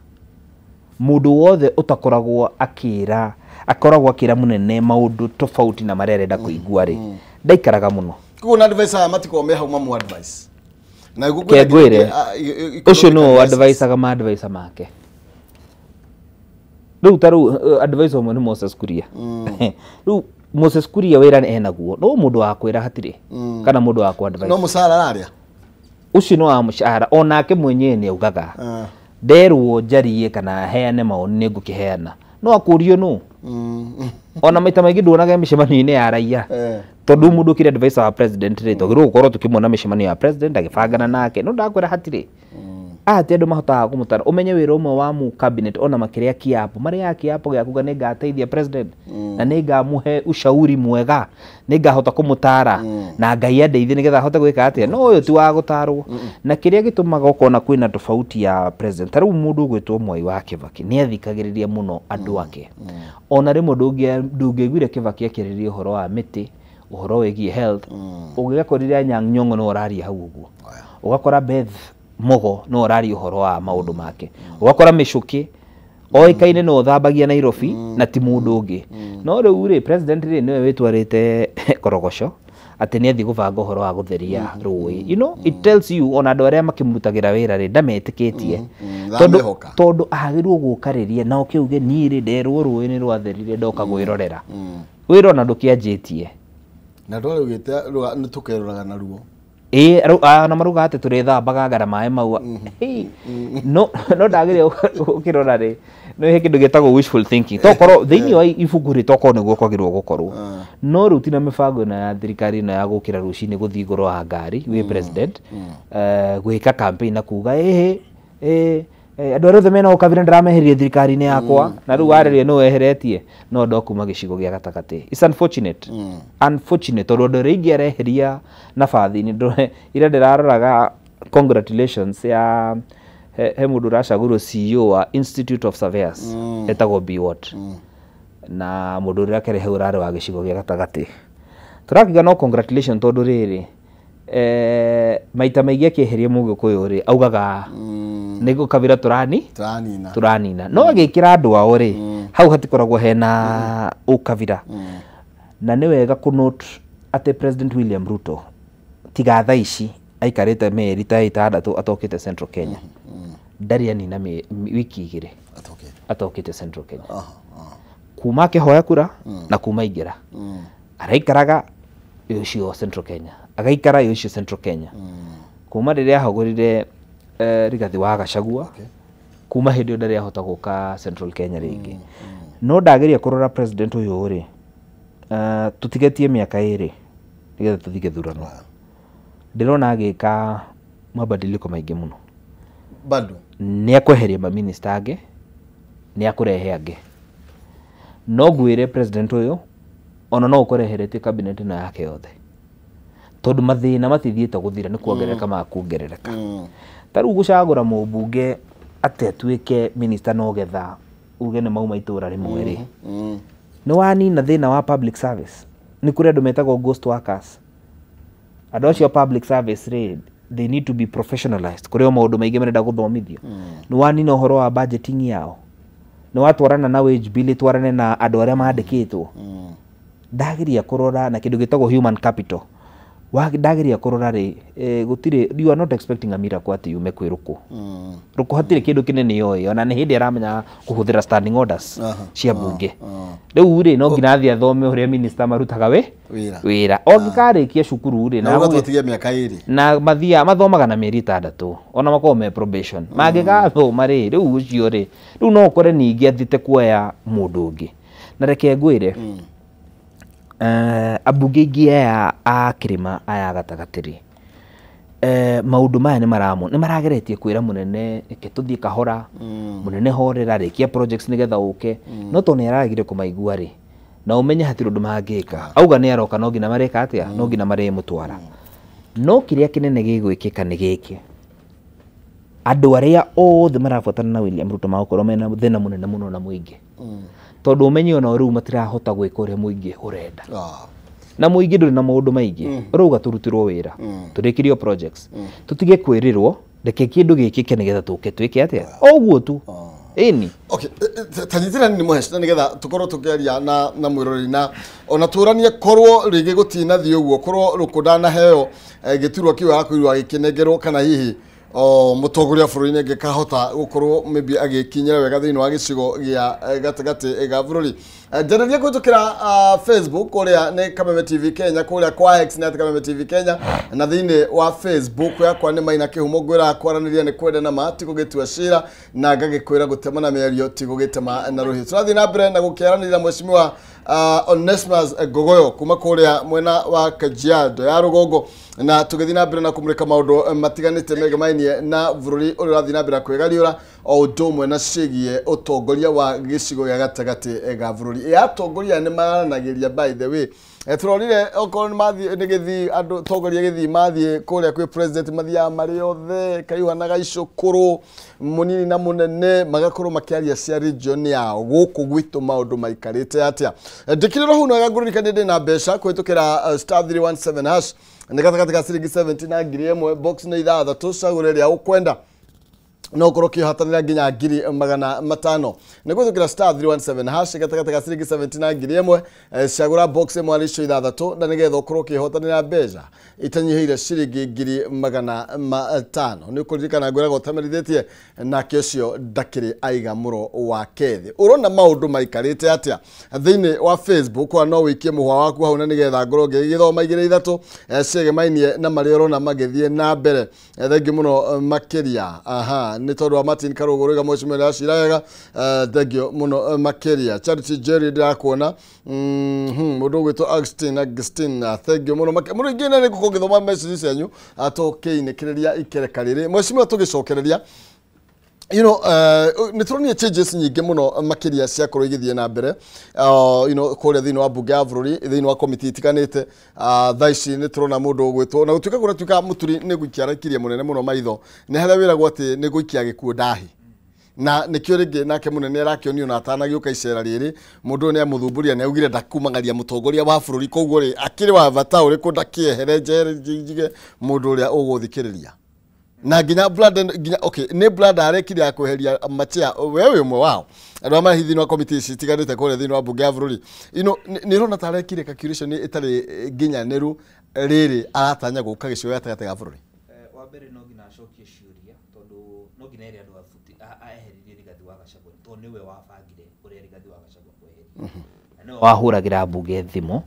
mũndũ wothe ũtakoragwo akĩra, akoragwo akĩra mũnene maũndũ tofauti na marĩa arenda kũigua rĩ, ndaikaraga mũno. Koguo na advice aya matikoragwo me hau mamu advice na Ke ngwĩre, ũcio nĩwe advisaga ma advisor make rĩu. Ta rĩu advisor ũmwe nĩ Moses Kuria. Rĩu Moses Kuria wĩra enaguo, no mũndũ wa kwĩra hatirĩ kana mũndũ wa kũ-advise. No mũcara ararĩa. Ũcio nĩ wa mũcara, onake mwenyewe nĩ augaga nderwo njarie kana heane mawoni nĩ ngũkĩheana, no akũrio nũ ona maita maingĩ nduonaga mĩcemanio-inĩ ya raia. Tondũ mũndũ ũkĩrĩ advisor wa president rĩ, twagĩrĩirwo gũkorwo tũkĩmuona mĩcemanio ya president agĩbangana nake, no ndakwĩra hatirĩ aya ti andũ mahotaga kũmũtara. Ũmenye wĩra ũmwe wa mu cabinet ona makĩrĩa kĩapo marĩa kĩapo gĩa kuga nĩ ngateithia president na nĩ ngamũhe ushauri mwega, nĩ ngahota kũmũtara na Ngai andeithie nĩgetha ahote gwĩka atĩa, no ũyũ ti wa gũtarwo. Na kĩrĩa gĩtũmaga ũkona kwĩna tofauti ya president, ta rĩu mũndũ ũgwĩtwo Mwai wa Kibaki nĩ athikagĩrĩria mũno andũ ake. Ona rĩmwe ndũngĩaiguire Kibaki akĩarĩria ũhoro wa mĩtĩ, ũhoro wĩgiĩ health, ũgĩgakorire Anyang' Nyong'o no ũraria hau ũguo, ũgakora Beth Mugo no ũraria ũhoro wa maũndũ make, ũgakora Mĩcũkĩ oĩkaine no ũthambagia Nairobi na ti mũndũ ũngĩ. No rĩu rĩ, president rĩ nĩwe wĩtwarĩte korogoco atĩ nĩ athiĩ gũbanga ũhoro wa gũtheria rũĩ. You know, it tells you ona andũ arĩa makĩmũrutagĩra wĩra rĩ, ndametĩkĩtie tondũ Ndamĩhoka. Tondũ agĩrĩirwo gũka rĩria na ũkĩuge niĩ rĩ nderwo rũĩ nĩ rwatherire ndoka gwĩrorera, wĩra ona ndũkĩanjĩtie. Na ndwara ugite nĩ tũkeroraga naruo. Ĩĩ, na maruga atĩ tũrĩthambaga ngara maĩ mau. Hĩ, no ndagĩrĩire ũkĩrora rĩ, No he kĩndũ gĩtagwo wishful thinking. Tokorwo thĩinĩ wa ibuku rĩ tokorwo nĩguo kwagĩrĩirwo gũkorwo. No rĩu tina mĩbango ĩno ya thirikari ĩno ya gũkĩra rũcinĩ gũthiĩ igũrũ wa ngari wĩ president, gwĩka campaign na kuga ĩhĩ andũ arĩa othe mena ũkabira ndĩrameheria thirikari-inĩ yakwa, na rĩu warĩria nĩ weheretie no andũ a kuma gĩcigo gĩa gatagatĩ. It's unfortunate. Unfortunate tondũ andũ arĩa aingĩ areheria nabathi-inĩ ira ndĩraroraga congratulations ya he mũndũ ũracagũrwo CEO wa Institute of Surveyors etagwo Biwott, na mũndũ ũrĩa akĩrehe ũrarĩ wa gĩcigo gĩa gatagatĩ. Tũrakiuga no congratulations tondũ rĩrĩ maita maingĩ akĩeheria mũgĩkũyũ rĩ augaga nĩ gũkabira tũranina no agĩkĩra andũ ao rĩ hau hatikoragwo hena ũkabira. Na nĩ wega kũ note atĩ President William Ruto tiga thaa ici aikarĩte mĩeri ta 6 atokĩte Central Kenya, ndarĩ anina wiki 2 atokĩte Central Kenya, kuma akĩhoya kura na kuma aingĩra araikaraga ũcio Central Kenya, agaikara ũcio Central Kenya kuma rĩrĩa ahagũrire Rigathi wa Gachagua, kuma hĩndĩ ĩyo ndarĩ ahota gũka Central Kenya rĩngĩ. No ndageria kũrora president ũyũ rĩ, tũtigetie mĩaka 2 nĩgetha tũthiĩ gĩthurano, ndĩrona agĩka mabadiliko maingĩ mũno. Bado nĩ akweheria maminista angĩ, nĩ akũrehe angĩ. No ngwĩre president ũyũ ona no ũkoreheretie cabinet ĩno yake yothe, tondũ mathĩna matithiĩte gũthira, nĩ kuongerereka makuongerereka. Ta rĩu gũcagũra mũmbunge atĩ atuĩke minister no getha uge nĩ mauma itũra rĩmwe rĩ, nĩ wanina thĩna wa public service. Nĩ kũrĩ andũ metagwo ghost workers. Andũ acio a public service rĩ, they need to be professionalized. Kũrĩ o maũndũ maingĩ marenda gũthomithio. Nĩ wanina ũhoro wa budgeting yao, nĩ watwarana na wage bill ĩtwarane na andũ arĩa mandĩkĩtwo. Ndageria kũrora na kĩndũ gĩtagwo human capital. Ndageria kũrora rĩ, gũtirĩ, you are not expecting a miracle atĩ yume kwĩ Rũkũ. Rũkũ hatirĩ kĩndũ kĩnene yoĩ, ona nĩ hĩndĩ aramenya kũhũthĩra standing orders cia bunge. Rĩu rĩ no nginya athiĩ athome ũrĩa minister marutaga wĩra. Ũngĩkarĩkia cukuru rĩ, na ũgatigia mĩaka 2 na mathia mathomaga na mĩeri 6 ona makorwo me probation, mangĩgathoma rĩ, rĩu ũcio rĩ, rĩu no ũkore ningĩ athiĩte kuoya mũndũ ũngĩ. Na reke ngwĩre, ambunge aingĩ aya a kĩrĩma aya gatagatĩ rĩ, maũndũ maya nĩ marageretie kwĩra mũnene reke tũthiĩ kahora, mũnene horera, rĩkia projects nĩgetha ũke, no tondũ nĩ araregire kũmaigua rĩ, na ũmenye hatirĩ ũndũ mangĩka. Auga nĩ aroka no nginya mareka atĩa, no nginya marĩmũtwara. No kĩrĩa kĩnene gĩgwĩkĩka nĩ gĩkĩ, andũ arĩa othe marabuatana na William Ruto magũkorwo mena thĩna mũnene mũno na mũingĩ, tondũ ũmenye ona rĩu matirahota gwĩka ũrĩa mũingĩ ũrenda. Na mũingĩ ndũrĩ na maũndũ maingĩ, ũrauga tũrutĩrwo wĩra, tũrĩkĩrio projects, tũtige kwĩrĩrwo reke kĩndũ gĩkĩke nĩgetha tũke twĩke atĩa, o ũguo tu. Ĩni okay, tanyitĩra nĩ mũheci na nĩgetha tũkorwo tũkĩaria na mwĩroreri na ona tũranie korwo rĩngĩ gũtinathiĩ ũguo, korwo Rũkũ ndanaheo gĩturwa kĩu arakorirwo agĩkĩnengerwo, kana hihi o mũtongoria bũrũri-inĩ angĩkahota gũkorwo maybe agĩkinyĩra wega thĩinĩ wa gĩcigo gĩa gatagatĩ ga bũrũri. Njarĩria kũhĩtũkĩra Facebook kũrĩa nĩ Kameme TV Kenya, kũrĩa kwa X nĩ Kameme TV Kenya, na thĩinĩ wa Facebook yakwa nĩ Maina Kĩhumo. Ngwĩra kwaranĩria nĩ kwenda na ma ti gũgĩtua cira, na ngagĩkwĩra gũtema na mĩario ti gũgĩtema na rũhiũ. Tũrathiĩ na mbere na gũkĩaranĩria mheshimiwa Onesmus Ngogoyo kuma kũrĩa mwena wa Kajiado ya rũgongo, na tũgĩthiĩ na mbere na kũmũrĩka maũndũ matiganĩte megemainie na bũrũri ũrĩa ũrathiĩ na mbere na kwĩgariũra, o ũndũ ũmwe na ciĩgiĩ ũtongoria wa gĩcigo gĩa gatagatĩ ga bũrũri. Atongoria nĩ maranagĩria, by the way, tũronire okorwo nĩ mathiĩ nĩ gĩthii, andũ tongoria gĩthii mathiĩ kũrĩa kwĩ president mathiaga marĩ othe Kaiuha na Gaicũkũrũ, mũnini na mũnene, magakorwo makĩaria cia region yao. Gũkũ gwitũ maũndũ maikarĩte atĩa? Ndĩkĩrĩrwo hau wega, ngũririkanie ndĩ na mbeca kũhĩtũkĩra star 317 hash, nĩ gatagatĩ ka ciringi 70 na 1000, box nĩ 6, cagũre ĩrĩa ũkwenda no ũkorwo ũkĩhotanĩra nginya 500,000. Nĩ kũhĩtũkĩra star 317 hash, gatagatĩ ka ciringi 70 na 1000, cagũra box ĩmwe harĩ icio 6, na nĩgetha ũkorwo ũkĩhotanĩra mbeca itanyihĩire ciringi 500,000. Nĩ ũkũririkana ngwĩraga ũtamerithĩtie nake ũcio ndakĩrĩ aiga mũro wake thĩ. Ũrona maũndũ maikarĩte atĩa thĩinĩ wa Facebook? Wa no wĩikie mũhwa waku hau na nĩgetha ngorwo ngĩgĩthoma 2 3 ciegemainie na marĩa ũrona magĩthiĩ na mbere. Thengiũ mũno makĩria. Aha, Nĩ tondũ wa Martin Karũgũ rĩga mheshimiwa nĩ aracira wega, thengio mũno makĩria. Charity Jerry ndĩrakuona, mũndũ ũgwĩtwo Augustine, thengio mũno mũno. Ingĩ nĩ ngũkorwo ngĩthoma message cianyu tũkĩinĩkĩrĩria ikereka rĩrĩ. Mheshimiwa, tũgĩcokereria, nĩ tũronire changes nyingĩ mũno makĩria ciakorwo igĩthiĩ na mbere kũrĩa thĩinĩ wa mbunge ya bũrũri, thĩinĩ wa komiti itiganĩte. Thaa ici nĩ tũrona mũndũ ũgwĩtwo na gũtuĩka kũratuĩka Mũturi nĩ gũikia araikirie mũnene mũno maitho, nĩ harĩa wĩragwo atĩ nĩ gũikia gĩkuũ ndahi, na nĩkĩo rĩngĩ nake mũnene arakĩonio na atanagĩũka icera rĩrĩ mũndũ ũyũ nĩ amũthumburia, nĩ augire ndakumagaria mũtongoria wa bũrũri, koguo rĩ akĩrĩ wa bata ũrĩkũ ndakĩehere njehere njige mũndũ ũrĩa ũgũthikĩrĩria na nginya blood nginya okay nĩ blood arekire ya kweheria machia we wĩ ũmwe wao andũ arĩa marĩ thĩinĩ wa komiti ici itiganĩte kũrĩa thĩinĩ wa mbunge ya bũrũri. Nĩ ũrona ta arekire calculation ĩtarĩ nginyanĩru rĩrĩ aratanya gũka gĩcigo gatagatĩ ga bũrũri? Wa mbere no nginya acokie ciũria, tondũ no nginya ere andũ aeheririe Rigathi wa Gachagua, tondũ nĩwe wabangire ũrĩa Rigathi wa Gachagua kweherio na nĩwe wahũragĩra mbunge thimũ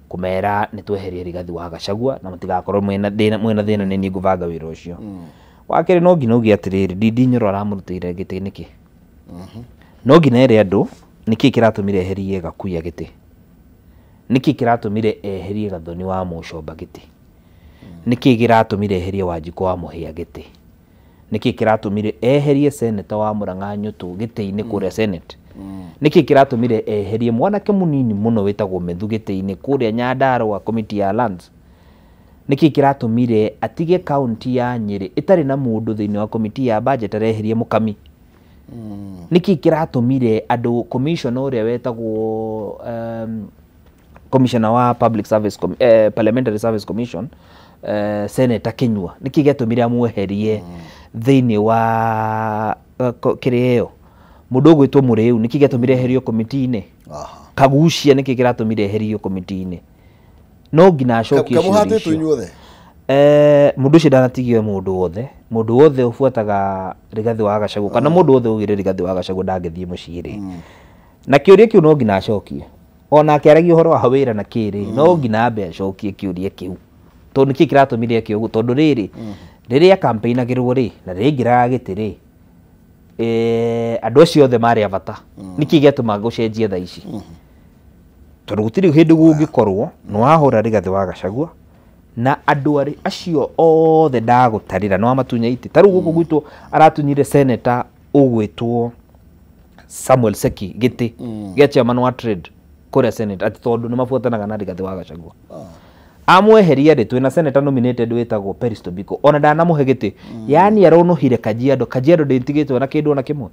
kũmera nĩ tweherie Rigathi wa Gachagua na mũtigakorwo mwĩna thĩna, nĩ niĩ ngũbanga wĩra ũcio. Wa kerĩ no nginya uge atĩrĩrĩ, Ndindi Nyoro aramũrutĩire gĩtĩ nĩkĩ? No nginya ere andũ nĩkĩ kĩratũmire eherie Gakuya gĩtĩ, nĩkĩ kĩratũmire eherie Gathoni wa Mũcomba gĩtĩ, nĩkĩ kĩratũmire eherie Wanjikũ wa Mũhĩa gĩtĩ, nĩkĩ kĩratũmire eherie seneta wa Murang'a Nyũtũ gĩtĩ-inĩ kũrĩa Senate, nĩkĩ kĩratũmire eherie mwanake mũnini mũno wĩtagwo Methu gĩtĩ-inĩ kũrĩa Nyandarũa committee ya lands, nĩkĩ kĩratũmire atige kaunti ya Nyĩrĩ ĩtarĩ na mũndũ thĩinĩ wa committee ya budget areherie Mũkami, nĩkĩ kĩratũmire andũ commissioner ũrĩa wetagwo commissioner wa public service parliamentary service commission, Senator Kinyua, nĩkĩ gĩatũmire amweherie thĩinĩ wa kĩrĩa ĩyo, mũndũ ũgwĩtwo Mũrĩu nĩkĩ gĩatũmire eherio komiti-inĩ, Kagucia nĩkĩ kĩratũmire eherio komiti-inĩ. No nginya acokie ciũria Kamũhatĩtwo icio. Inyuothe. Mũndũ ũcio ndanatigio mũndũ wothe, mũndũ wothe ũbuataga Rigathi wa Gachagua kana mũndũ wothe ugire Rigathi wa Gachagua ndangĩthiĩ mũciĩ rĩ, na kĩũria kĩu no nginya acokie, ona akĩaragia ũhoro wa wĩra na kĩrĩ, no nginya ambe acokie kĩũria kĩu, tondũ nĩkĩ kĩratũmire eke ũguo, tondũ rĩrĩ rĩrĩa campaignagĩrwo rĩ na rĩrĩa aingĩraga gĩtĩ rĩ, andũ acio othe marĩ a bata, nĩkĩ gĩatũma gũcenjia thaa ici? Tondũ gũtirĩ hĩndĩ gũngĩkorwo nĩ wahũra Rigathi wa Gachagua na andũ arĩ acio othe ndagũtarĩra nĩ wamatunya itĩ. Ta rĩu gũkũ gwitũ aratunyire seneta ũgwĩtwo Samuel Seki gĩtĩ gĩa chairman wa trade kũrĩa Senate, atĩ tondũ nĩ mabuatanaga na Rigathi wa Gachagua. Amweheria rĩ, twĩna senator nominated wĩtagwo Peris Tobiko, ona ndanamũhe gĩtĩ, yani aronũhire Kajiado. Kajiado ndĩtigĩtwo na kĩndũ ona kĩmwe.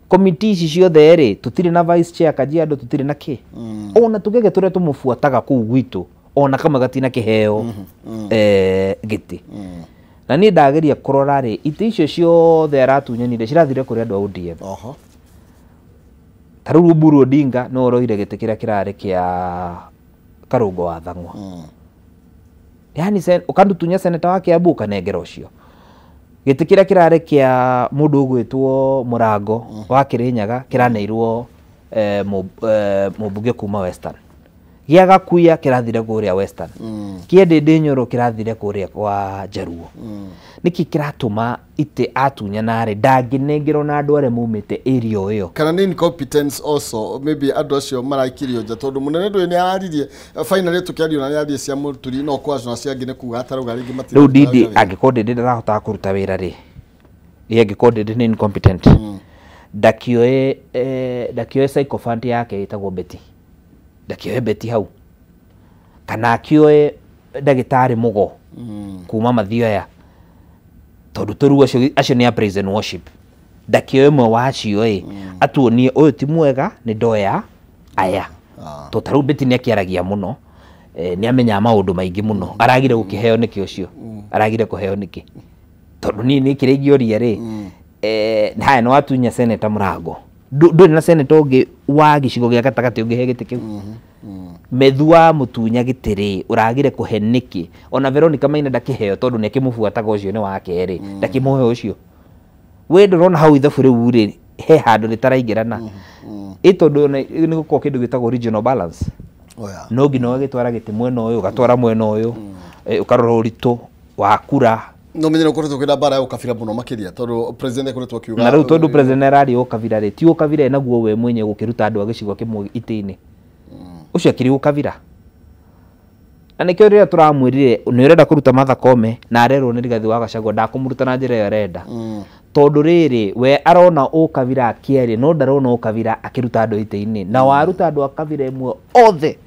Komiti ici ciothe rĩ, tũtirĩ na vice chair Kajiado, tũtirĩ na kĩ, ona tũgege tũrĩa tũmũbuataga kũu gwitũ ona kamwe gatina kĩheo gĩtĩ. Na niĩ ndageria kũrora rĩ, itĩ icio ciothe aratunyanire cirathire kũrĩ andũ a ODM. Ta rĩu Oburu Odinga nĩwe ũroire gĩtĩ kĩrĩa kĩrarĩ kĩa Karũngo wa Thang'wa, yani ũkandutunya seneta wa Kiambu ũkanengera ũcio gĩtĩ kĩrĩa kĩrarĩ kĩa mũndũ ũgwĩtwo Mũrango wa Kĩrĩnyaga, kĩraneirwo mũmbunge kuma Western, gĩa Gakuya kĩrathire kũrĩa Western, kĩa Ndĩndĩ Nyoro kĩrathire kũrĩa kwa Jaruo. Nĩkĩ kĩratũma itĩ atunyana rĩ ndangĩnengerwo na andũ arĩa maumĩte area ĩyo? Kana nĩ incompetence also maybe andũ acio maraikirio nja, tondũ mũnene ndũĩ nĩ araririe finally tũkĩario na nĩ aririe cia Mũturi, no kwa na cia angĩ nĩ kuga atarauga rĩngĩ matirĩ. Rĩu Ndindi, angĩkorwo Ndindi ndarahotaga kũruta wĩra rĩ, ĩ angĩkorwo Ndindi nĩ incompetent, ndakĩoe ndakĩoe sycophant yake ĩtagwo Betty, ndakĩoe Betty hau, kana akĩoe ndagĩtarĩ Mũgo kuma Mathioya, tondũ tũrĩu acio nĩ a praise and worship, ndakĩoe ũmwe wa acio ĩ atuonie ũyũ ti mwega, nĩ ndoya aya, to ta rĩu Betty nĩ akĩaragia mũno, nĩ amenyaga maũndũ maingĩ mũno, aragire gũkĩheo nĩkĩ ũcio, aragire kũheo nĩkĩ? Tondũ niĩ nĩ kĩrĩa ingĩũria rĩ, haya nĩ watunya seneta Mũrango, ndũrĩ na seneta ũngĩ wa gĩcigo gĩa gatagatĩ ũngĩhe gĩtĩ kĩu? Methu wa mũtunya gĩtĩ rĩ, ũragire kũhe nĩkĩ? Ona Veronica Maina ndakĩheo tondũ nĩ akĩmũbuataga ũcio nĩ wake rĩ, ndakĩmũhe ũcio. We ndũrona hau ithabu rĩu rĩ he handũ rĩtaraingĩrana ĩ, tondũ ona nĩ gũkorwo kĩndũ gĩtagwo regional balance. Oh, yeah. No nginya ũgagĩtwara gĩtĩ mwena ũyũ, ũgatwara mwena ũyũ, ũkarora ũritũ wa kura. No menye ukoretwo kwina mbara ya ukabira muno makiria tondu president akoretwo akiuga na riu tondu president araria ukabira ri ti ukabira enaguo we mwenye gukiruta andu a gicigo kimwe iti-ini ucio akiri ukabira na nikio riria turamwirire ni urenda kuruta Martha Koome na arerwo ni Rigathi wa Gachagua ndakumuruta na njira iyo arenda tondu riri we arona ukabira akiaria no ndarona ukabira akiruta andu iti-ini na waruta andu a kabira imwe othe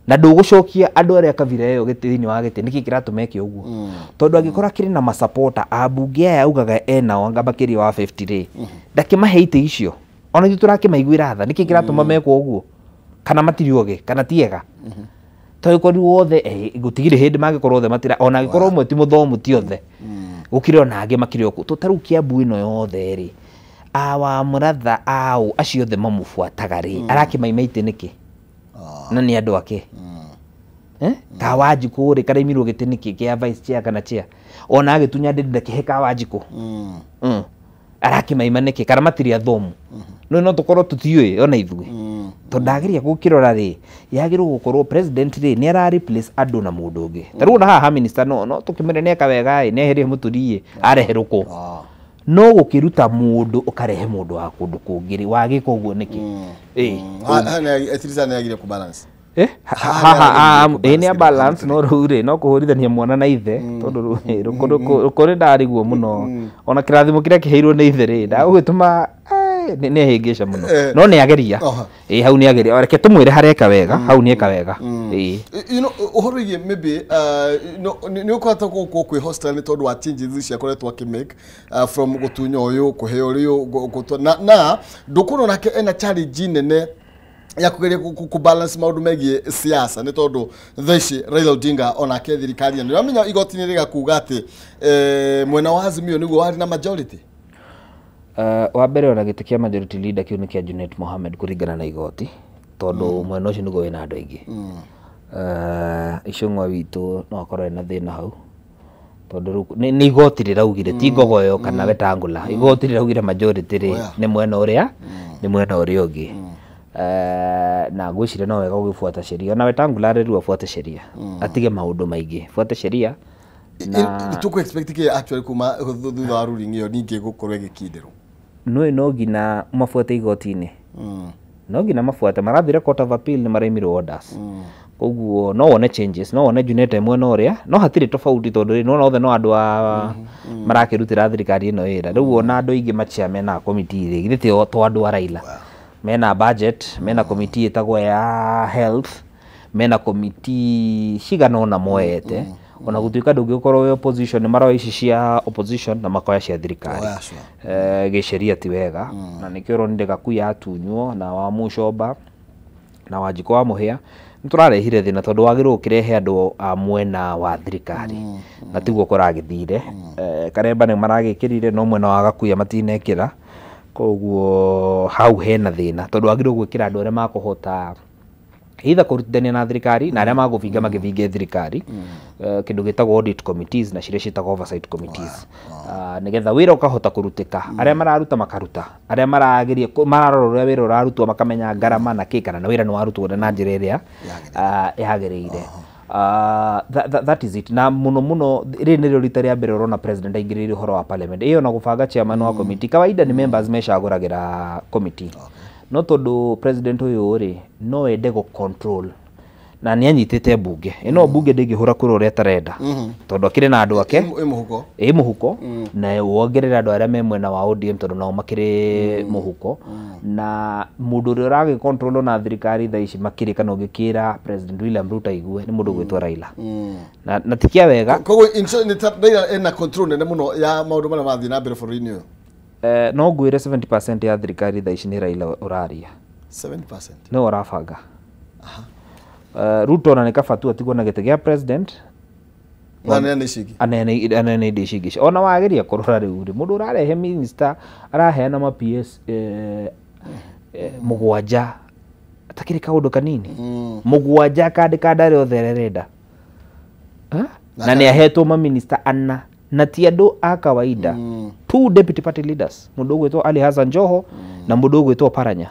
na ndugucokia andu aria kabira iyo giti-ini wa giti niki kiratuma eke uguo tondu angikorwo akiri na masapota ambunge aya augaga enao anga makiria wa 50 ri ndakimahe iti icio ona ithuĩ tũrakimaiguĩra tha niki kiratuma mekwo uguo kana matiri oge kana tiega tondu koru othe gutigire hindi magikorwo othe matira ona angikorwo umwe ti muthomu ti othe gukire ona angi makire oku to taru Kiambu ino yothe ri awa muratha au acio othe mamubuataga ri arakimaima iti niki na ni andu ake ka Wanjikũ ri karaimirwo giti niki kia vice chair kana chair ona agitunya ndindi ndakihe ka Wanjikũ arakimaima niki kana matiri athomu no no tukorwo tutiũĩ ona ithuĩ tondu ndageria gukirora ri yagirwo gukorwo president ri ni ara replace andu na mundu ungi ta riu ona haha minister no no tukimwire ni eka wega ni eherie Mũturi arehe Ruku no gukiruta mundu ukarehe mundu wa kundu kungi ri wagika uguo niki at least nĩ ku balance ha ni a balance no riu ri no kuhurithania mwana na ithe tondu Ruku ri ndariguo muno ona kirathimo kiria kiheirwo ni ithe ri ndagugituma ni ahingica muno no ni ageria hau ni ageria reke tumwire hareka wega hau ni eka wega you know uhoro wĩgiĩ maybe ni ukoretwo gũkũ kwĩ hostile nĩ tondũ wa changes ici akoretwo akĩmake from gũtunya ũyũ kũhe ũrĩa na ndũkuona nake ena challenge nene ya kugeria ku balance maundu megie siasa ni tondu thaa ici Raila Odinga onake thirikari nĩ ũramenya igoti-inĩ rĩgakuga atĩ mwena wa Azimio nĩguo warĩ na majority. Wa mbere ona gĩtĩ kĩa majority leader kĩu nĩ kĩa Junet Mohamed kũringana na igoti tondu mwena ũcio nĩguo wĩna andũ aingĩ. Icũng'wa witũ no akorwo ena thĩna hau tondu rĩu nĩ igoti rĩraugire ti Ngogoyo kana Wetangula igoti rĩraugire majority rĩ nĩ mwena ũrĩa nĩ mwena ũrĩa ũngĩ na ngwĩciria no wega gũgĩbuata sheria ona Wetangula rĩu abuate sheria atige maũndũ maingĩ buate sheria na tuku expect kĩ actually kuma thutha wa ruling ĩyo ningĩ gũkorwo ĩgĩkindĩrwo no no nginya mabuate igoti-inĩ no nginya mabuate marathire court of appeal nĩ maraimirwo orders koguo no wone changes no wone Junet mwena ũrĩa no hatirĩ tofauti tondũ rĩ nona othe no andũ a marakĩrutĩra thirikari ĩno wĩra rĩu ona andũ aingĩ machair mena committee rĩ githĩ ti to andũ a Raila mena budget mena committee ĩtagwo ya health mena committee cigana ũna moete ona gutuika ndũngĩkorwo wĩ opposition nĩ maroya ici cia opposition na makoya cia thirikari gĩceria ti wega na nĩkĩo ũronire Gakuya atunywo na wa Mucomba na Wanjikũ wa Mũhĩa nĩ tũrarehire thĩna tondũ wagĩrĩirwo ũkĩrehe andũ a mwena wa thirikari na tiguo kũragĩthire Karemba nĩ maragĩkĩrire no mwena wa Gakuya matinekĩra koguo hau hena thĩna tondũ wagĩrĩirwo gwĩkĩra andũ arĩa makũhota either kũrutithania na thirikari na arĩa magũbinga magĩbinge thirikari kĩndũ gĩtagwo audit committees na ciria ciĩtagwo oversight committees nĩgetha wĩra ũkahota kũrutĩka arĩa mararuta makaruta arĩa marageria mararora ũrĩa wĩra ũrarutwo makamenya ngarama na kĩ kana na wĩra nĩ warutwo na njĩra ĩrĩa yagĩrĩire. That is it. Na muno muno rĩrĩ nĩrĩo rita rĩa mbere ũrona president aingĩrĩire ũhoro wa parliament ĩyo na gũbanga chairman wa committee kawaida nĩ members mecagũragĩra committee no tondu president ũyũ rĩ no ende gũ control na nĩ anyitĩte mbunge ĩno mbunge ndĩngĩhũra kura ũrĩa atarenda tondũ akĩrĩ na andũ ake ĩ mũhuko na wongerere andũ arĩa me mwena wa ODM tondũ nao makĩrĩ mũhuko na mũndũ ũrĩa ũragĩ control na thirikari thaa ici makĩrĩ kana ũngĩkĩra President William Ruto aigue nĩ mũndũ ũgwĩtwo Raila na ti kĩa wega koguo Raila ena control nene mũno ya maũndũ marĩa marathiĩ na mbere bũrũri-inĩ ũyũ. No ngwĩre 70% ya thirikari thaa ici nĩ Raila ũraria 70% nĩwe ũrabanga. Ruto ona nĩ kaba tu atigwo na gĩtĩ gĩa president aneane indo ici ingĩ ona wageria kũrora rĩu rĩ mũndũ ũrarehe minister araheana ma PS mũgwanja atakĩrĩ kaũndũ kanini mũgwanja akandĩka andũ arĩa othe arenda na nĩ ahetwo ma minister ana na ti andũ a kawaida two deputy party leaders mũndũ ũgwĩtwo Ali Hassan Joho na mũndũ ũgwĩtwo Paranya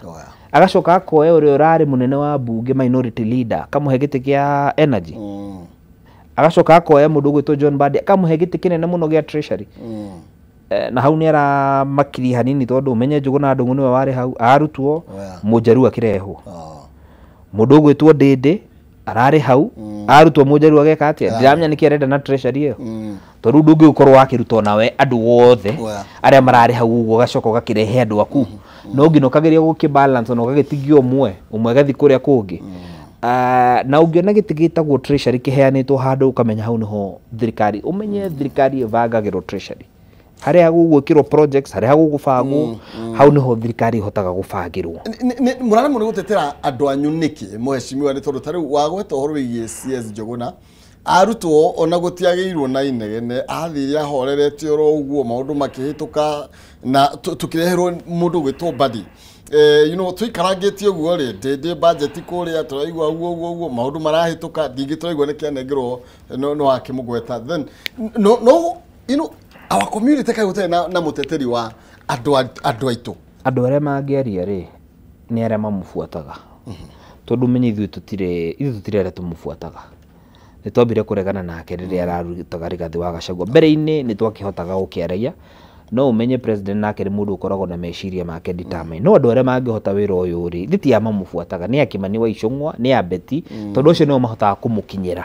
agacoka akoya ũrĩa ũrarĩ mũnene wa bunge minority leader kamũhe gĩtĩ kĩa energy Agacoka akoya mũndũ ũgwĩtwo John Mbadi akamũhe gĩtĩ kĩnene mũno gĩa treasury. Na hau nĩ aramakirie hanini tondũ ũmenye Njũgũna Ndung'u nĩwe warĩ hau arutwo Mũnjaruo akĩrehwo. Mũndũ ũgwĩtwo Ndĩndĩ ararĩ hau arutwo Mũnjaruo ageka atĩa ndiramenya nĩkĩ arenda na treasury ĩyo tondũ ndũngĩgĩkorwo wakĩruta onawe andũ othe arĩa mararĩ hau ũguo ũgacoka ũgakĩrehe andũ aku no nginya ũkageria gũkĩ balance na ũgagĩtigia ũmwe ũmwe agathiĩ kũrĩa kũngĩ. Na ũngĩona gĩtĩ gĩtagwo treasury kĩheanĩtwo handũ ũkamenya hau nĩho thirikari ũmenye thirikari ĩbangagĩrwo treasury harĩa gũgwĩkĩrwo projects harĩa gũgũbangwo hau nĩho thirikari ĩhotaga gũbangĩrwo. Mũraremwo nĩ gũtetera andũ anyu nĩkĩ mheshimiwa nĩ tondũ ta rĩu wagweta ũhoro wĩgiĩ CS Njũgũna arutwo ona gũtiagĩirwo na inegene athire ahorerete oro ũguo maũndũ makĩhĩtũka na tũkĩreherwo mũndũ ũgwĩtwo Mbadi. You know tũikarangĩtie ũguo rĩ ndĩndĩ budget kũrĩa tũraigua ũguo ũguo ũguo maũndũ marahĩtũka ndingĩ tũraigua nĩ kĩanengerwo no akĩmũgweta then no no you know our community kaĩ gũtarĩ na mũteteri wa andũ aitũ. Andũ arĩa mangĩaria rĩ nĩ arĩa mamũbuataga tondũ menye ithuĩ tũtirĩ arĩa tũmũbuataga. Nĩ twambire kũregana nake rĩrĩa ararutaga Rigathĩ wa Gachagua mbere-inĩ nĩ twakĩhotaga gũkĩaragia no ũmenye president nake nĩ mũndũ ũkoragwo na meciria make determine no andũ arĩa mangĩhota wĩra ũyũ rĩ ithuĩ ti a mamũbuataga nĩ a Kĩmani wa Ichung'wa nĩ a Betty tondũ acio nĩo mahotaga kũmũkinyĩra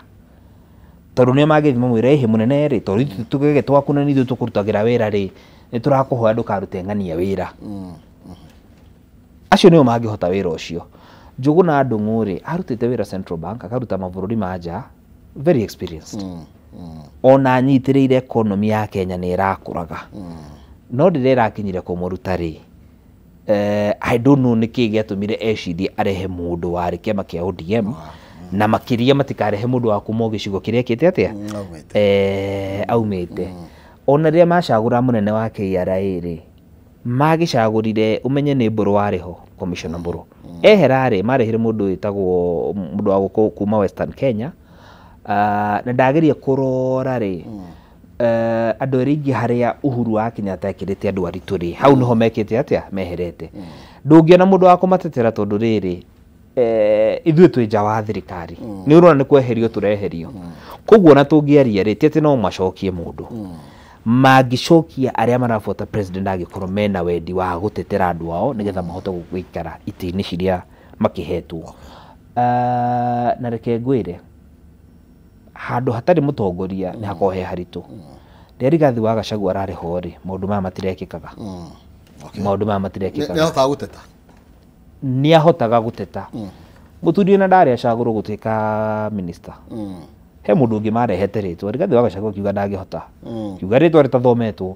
tondũ nĩo mangĩthiĩ mamwĩre ĩhĩ mũnene rĩ tondũ ithuĩ tũgege twaku na ithuĩ tũkũrutagĩra wĩra rĩ nĩ tũrakũhoya ndũkarute ng'ania wĩra. Acio nĩo mangĩhota wĩra ũcio. Njũgũna Ndung'u rĩ arutĩte wĩra Central Bank akaruta mabũrũri ma nja very experienced. Ona anyitĩrĩire economy ya Kenya nĩ ĩrakũraga no rĩrĩa ĩrakinyire kũmũruta rĩ I don't know nĩkĩ gĩatũmire ecirie arehe mũndũ warĩ kĩama kĩa ODM na makĩria matikarehe mũndũ wa kuma gĩcigo kĩrĩa ekĩte atĩa aumĩte. Ona rĩrĩa macagũra mũnene wa KRA rĩ magĩcagũrire ũmenye nĩ Mbũrũ warĩ ho Commissioner Mbũrũ ehera rĩ marehire mũndũ wĩtagwo mũndũ wa kuma Western Kenya na ndageria kũrora rĩ andũ arĩa aingĩ harĩa Uhuru wa Kenyatta ekĩrĩte andũ aritũ rĩ hau nĩho mekĩte atĩa meherete. Ndũngĩona mũndũ wa kũmatetera tondũ rĩrĩ ithuĩ twĩ nja wa thirikari nĩ ũrona nĩ kweherio tũreherio koguo ona tũngĩaria rĩ ti atĩ no macokie mũndũ mangĩcokia arĩa marabuata president angĩkorwo mena wendi wa gũtetera andũ ao nĩgetha mahote gũikara itĩ-inĩ ciria makĩhetwo. Na reke ngwĩre handũ hatarĩ mũtongoria nĩ hakoragwo he haritũ. Rĩrĩa Rigathĩ wa Gachagua ararĩ ho rĩ maũndũ maya matirekĩkaga. Maũndũ maya matirekĩkaga. Nĩ ahotaga gũteta. Mũthuri ona ndarĩ acagũrwo gũtuĩka minister. He mũndũ ũngĩ marehete rĩtwa Rigathĩ wa Gachagua akiuga ndangĩhota. Kiuga rĩtwa rĩtathometwo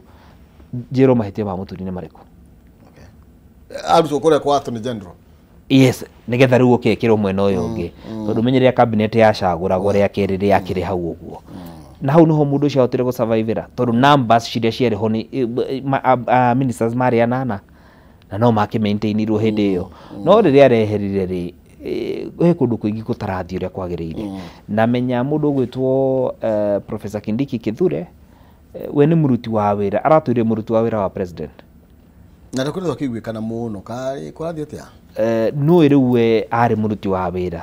njĩrwo mahĩtia ma mũthuri nĩ marĩkũ. Arutwo kũrĩa kwa Attorney General. Yes, nĩgetha rĩu ũkekĩrwo mwena ũyũ ũngĩ tondũ menye rĩrĩa cabinet yacagũragwo rĩa kerĩ rĩakĩrĩ hau ũguo na hau nĩho mũndũ ũcio ahotire gũsurvivĩra tondũ numbers ciria ciarĩ ho nĩ ministers marĩ anana na no makĩmaintainirwo hĩndĩ ĩyo no rĩrĩa areherire rĩ he kũndũ kũingĩ gũtarathiĩ ũrĩa kwagĩrĩire. Na menya mũndũ ũgwĩtwo Professor Kindiki Kithure we nĩ mũruti wa wĩra aratũire mũruti wa wĩra wa president na ndũkoretwo akĩiguĩkana mũno karĩ kũrathiĩ atĩa no rĩu we arĩ mũruti wa wĩra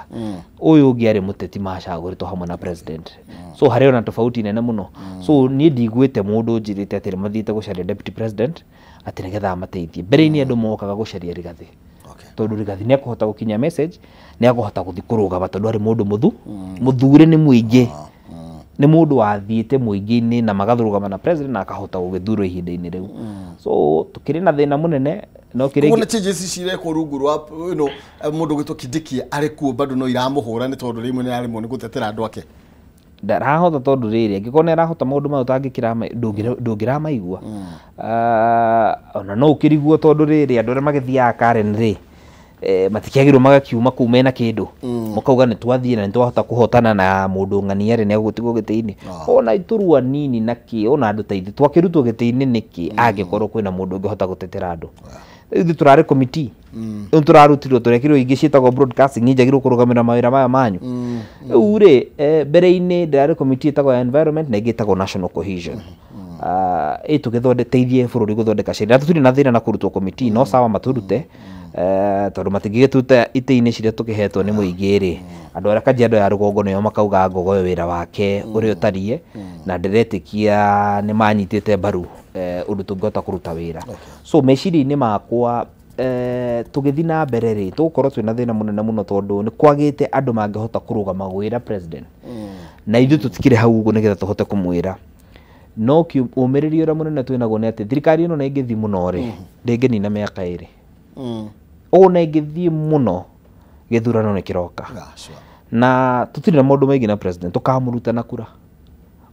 ũyũ ũngĩ arĩ mũteti macagũrĩtwo hamwe na president so harĩ ona tofauti nene mũno so niĩ ndiguĩte mũndũ njĩrĩte atĩ mathiĩte gũcaria deputy president atĩ nĩgetha amateithie mbere-inĩ andũ mokaga gũcaria Rigathĩ tondũ Rigathĩ nĩ ekũhota gũkinyia message nĩ ekũhota gũthiĩ kũrũgama tondũ arĩ mũndũ mũthure nĩ mũingĩ nĩ mũndũ wathiĩte mũingĩ-inĩ na magathurũgama na president na akahota gũgĩthurwo ihinda-inĩ rĩu so tũkĩrĩ na thĩna mũnene no kĩrĩ koguo changes cirekwo rungu rwa you know mũndũ gwĩtwo Kindiki arĩ kuo bado no iramũhũra nĩ tondũ rĩmwe nĩ aremwo nĩ gũtetera andũ ake ndarahota tondũ rĩrĩ angĩkorwo nĩ arahota maũndũ maya ũtangĩkĩra ndũngĩramaigua ona no ũkĩriguo tondũ rĩrĩ andũ arĩa magĩthiaga Karen rĩ matikĩagĩrwo magakiuma kũu mena kĩndũ mũkauga nĩ twathiĩ na nĩ twahota kũhotana na mũndũ ng'ania rĩ nĩ egũtigwo gĩtĩ-inĩ ona iturwa nini na kĩ ona andũ ta ithuĩ twakĩrutwo gĩtĩ-inĩ nĩkĩ angĩkorwo kwĩna mũndũ ũngĩhota gũtetera andũ ithuĩ tũrarĩ committee rĩu tũrarutirwo tũrekirwo ingĩ ciĩtagwo broadcasting njagĩrĩirwo kũrũgamĩrĩra mawĩra maya manyu rĩu rĩ mbere-inĩ ndĩrarĩ committee ĩtagwo ya environment na ĩngĩ ĩtagwo national cohesion ĩ tũgĩthondeteithie bũrũri gũthondeka sheria na tũtirĩ na thĩna na kũrutwo committee no sawa matũrute Tondũ matingĩgĩtuta itĩ-inĩ ciria tũkĩhetwo nĩ mũingĩ rĩ, andũ arĩa Kajiado ya rũgongo nĩo makauga Ngogoyo wĩra wake ũrĩa ũtariĩ, na ndĩretĩkia nĩ manyitĩte mbaru ũndũ tũngĩhota kũruta wĩra. So meciria-inĩ makwa tũgĩthiĩ na mbere rĩ, tũgũkorwo twĩna thĩna mũnene mũno tondũ nĩ kwagĩte andũ mangĩhota kũrũgama gwĩra president, na ithuĩ tũtikĩrĩ hau ũguo nĩgetha tũhote kũmwĩra. No ũmĩrĩria ũrĩa mũnene twĩnaguo nĩ atĩ thirikari ĩno na ĩngĩthiĩ mũno rĩ, ndĩngĩnina mĩaka ĩrĩ. Ũguo na ĩngĩthiĩ mũno gĩthurano nĩ kĩroka. Na tũtirĩ na maũndũ maingĩ na president, tũkamũruta na kura.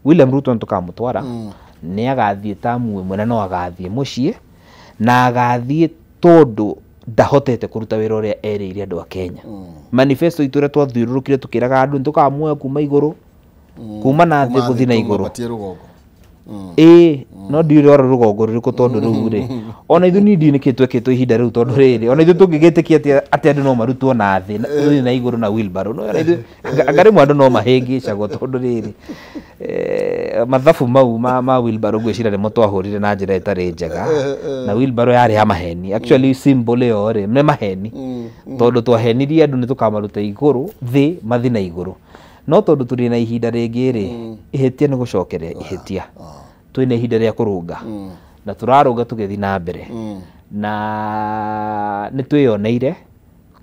William Ruto nĩ tũkamũtwara, nĩ agathiĩ tamu ĩmwe na no agathiĩ mũciĩ, na agathiĩ tondũ ndahotete kũruta wĩra ũrĩa erĩire andũ a Kenya. Manifesto itũ ĩrĩa twathiũrũrũkire tũkĩraga andũ nĩ tũkamuoya kuma igũrũ, kuma na thĩ gũthiĩ na igũrũ. Ĩĩ, no ndiũĩ rwara rũgongo rũrĩkũ tondũ rĩu rĩ, ona ithuĩ niĩ ndiũĩ nĩkĩ twekĩtwo ihinda rĩu tondũ rĩrĩ, ona ithuĩ tũngĩgĩtĩkia atĩ andũ no marutwo na thĩ, gũthiĩ na igũrũ na wheelbarrow, no ona ithuĩ anga rĩmwe andũ no mahĩngĩcagwo tondũ rĩrĩ, mathabu mau ma wheelbarrow ngwĩciria nĩmo twahũrire na njĩra ĩtarĩ njega, na wheelbarrow yarĩ ya maheni. Actually symbol ĩyo rĩ, nĩ maheni, tondũ twahenirie andũ nĩ tũkamaruta igũrũ, thĩ mathiĩ na igũrũ. No tondũ tũrĩ na ihinda rĩngĩ rĩ, ihĩtia nĩ gũcokeria ihĩtia. Twĩna ihinda rĩa kũrũnga, na tũrarũnga tũgĩthiĩ na mbere, na nĩ twĩyoneire,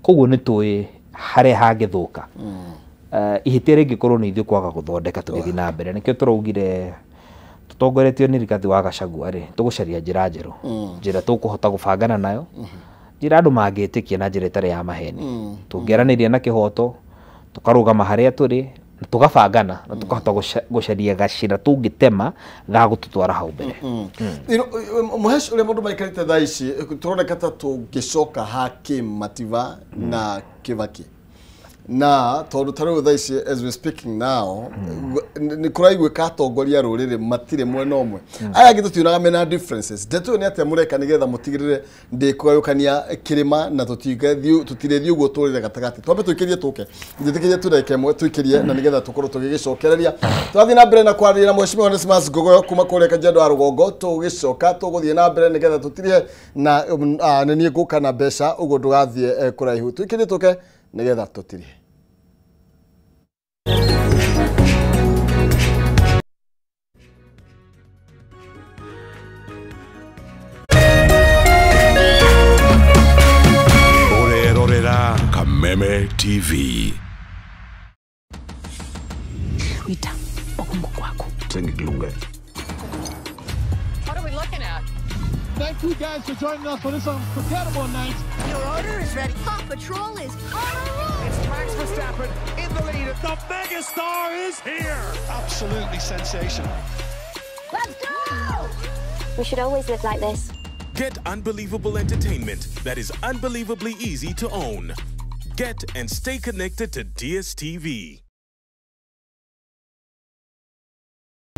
koguo nĩ tũĩ harĩa hangĩthũka. Ihĩtia rĩngĩkorwo nĩ ithuĩ kwaga gũthondeka tũgĩthiĩ na mbere, nĩkĩo tũraugire tũtongoretio nĩ Rigathĩ wa Gachagua rĩ, tũgũcaria njĩra njerũ, njĩra tũkũhota gũbangana nayo, njĩra andũ mangĩtĩkia na njĩra ĩtarĩ ya maheni. Tũngĩaranĩria na kĩhoto, tũkarũgama harĩa tũrĩ, na tũgabangana, na tũkahota gũcaria gacĩra tũngĩtema ga gũtũtwara hau mbere. Mũhesh, ũrĩa maũndũ maikarĩte thaa ici, tũroneka ta tũngĩcoka ha Kĩmativa na Kĩbakĩ. Na tondũ ta rĩu thaa ici as we speaking now, nĩ kũraiguĩka atongoria a rũrĩrĩ matirĩ mwena ũmwe. Aya angĩ tũtionaga mena differences. Ndeto ĩyo nĩ atĩa mũreka nĩgetha mũtigĩrĩre ndĩkũgayũkania kĩrĩma na tũtirĩthiĩ ũguo tũrĩre gatagatĩ. Twambe tũikĩrie tũke. Njĩtĩkĩrie tu ndagĩka ĩmwe tũikĩrie na nĩgetha tũkorwo tũgĩgĩcokereria. Tũrathiĩ na mbere na kwaranĩria na Mheshimiwa Onesmus Ngogoyo kuma kũrĩa Kajiado ya rũgongo. Tũgĩcoka tũgũthiĩ na mbere nĩgetha tũtirihe na nĩ niĩ ngũka na mbeca ũguo ndũgathiĩ kũraihu. Tũikĩrie tũke nĩgetha tũtirihe. Orerorera Kameme TV. Wita, okungu kwako. What are we looking at? Thank you guys for joining us for this unforgettable night. Your order is ready. Paw Patrol is on a roll. It's Max Verstappen in the lead. The megastar is here. Absolutely sensational. Let's go! We should always live like this. Get unbelievable entertainment that is unbelievably easy to own. Get and stay connected to DSTV.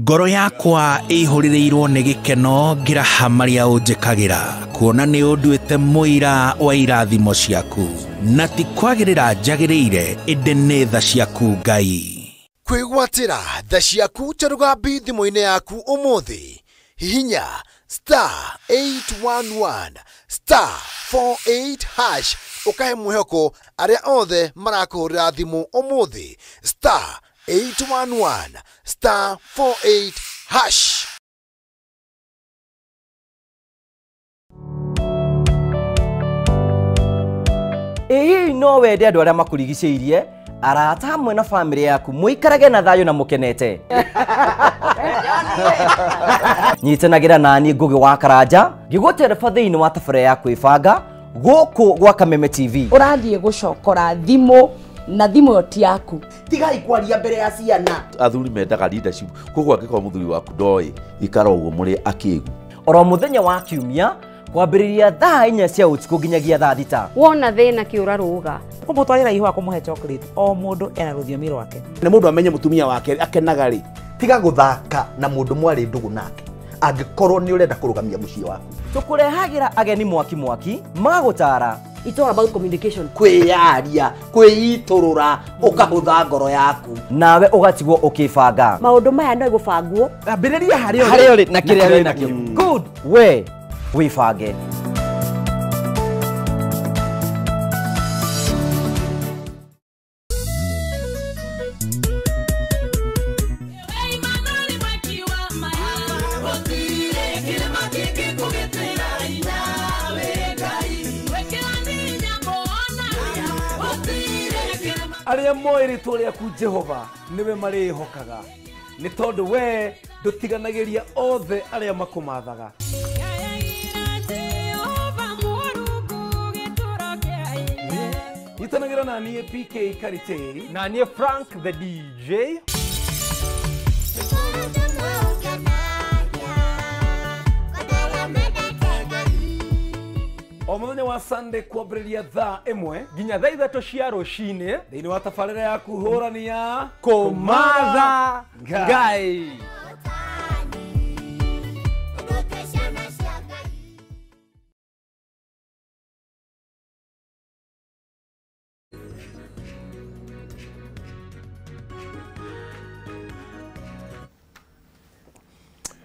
Ngoro yakwa ĩihũrĩrĩirwo nĩ gĩkeno ngĩraha marĩa ũnjĩkagĩra, kuona nĩ ũnduĩte mũira wa irathimo ciaku, na ti kwagĩrĩra njagĩrĩire ĩndĩ nĩ tha ciaku Ngai. Kwĩgwatĩra tha ciaku ta rũgambi thimũ-inĩ yaku ũmũthĩ, hihinya star 811 star 48 hash ũkahe mwĩhoko arĩa othe marakũhũrĩra thimũ ũmũthĩ, star 811 star 48 hash. Ĩĩ no wende andũ arĩa makũrigicĩirie, arata hamwe na famĩlĩ yaku mũikarage na thayũ na mũkenete. Nyitanagĩra nani Ngũgĩ wa Karanja ngĩgũtereba thĩinĩ wa tabarĩra ya kwĩbanga gũkũ gwa Kameme TV. Ũrathiĩ gũcokora thimũ na thimũ ĩyo ti yaku. Tigai kwaria mbere ya ciana. Athuri mendaga leadership, koguo angĩkorwo mũthuri waku ndoĩ ikara ũguo mũrĩ akĩgu. Oro mũthenya wa kiumia kwambĩrĩria thaa 4 cia ũtukũ nginyagia thaa 6. Wona thĩna kĩũra rũga. Kũmũtwarĩra ihũa kũmũhe chocolate, o mũndũ ena rũthiomi rwake. Nĩ mũndũ amenye mũtumia wake akenaga rĩ. Tiga gũthaka na mũndũ mwarĩ ndũgũ nake angĩkorwo nĩ ũrenda kũrũgamia mũciĩ waku. Tũkũrehagĩra ageni mwaki mwaki magũtara. It's all about communication. Kwĩyaria, kwĩitũrũra, ũkahũtha ngoro yaku. Nawe ũgatigwo ũkĩbanga. Maũndũ maya no gũbangwo. Ambĩrĩria harĩa ũrĩ na kĩrĩa wĩ nakĩo. Good. We wĩbange. Arĩa moĩ rĩtwa rĩaku Jehova nĩwe marĩĩhokaga, nĩ tondũ we ndũtiganagĩria othe arĩa makũmathaga. Nyitanagĩra na niĩ PK Karitei na niĩ Frank the DJ. O mũthenya wa Sunday kwambĩrĩria thaa 1 nginya thaa 3 cia rũcinĩ thĩinĩ wa tabarĩra ya kũhũrania Kũmatha Ngai.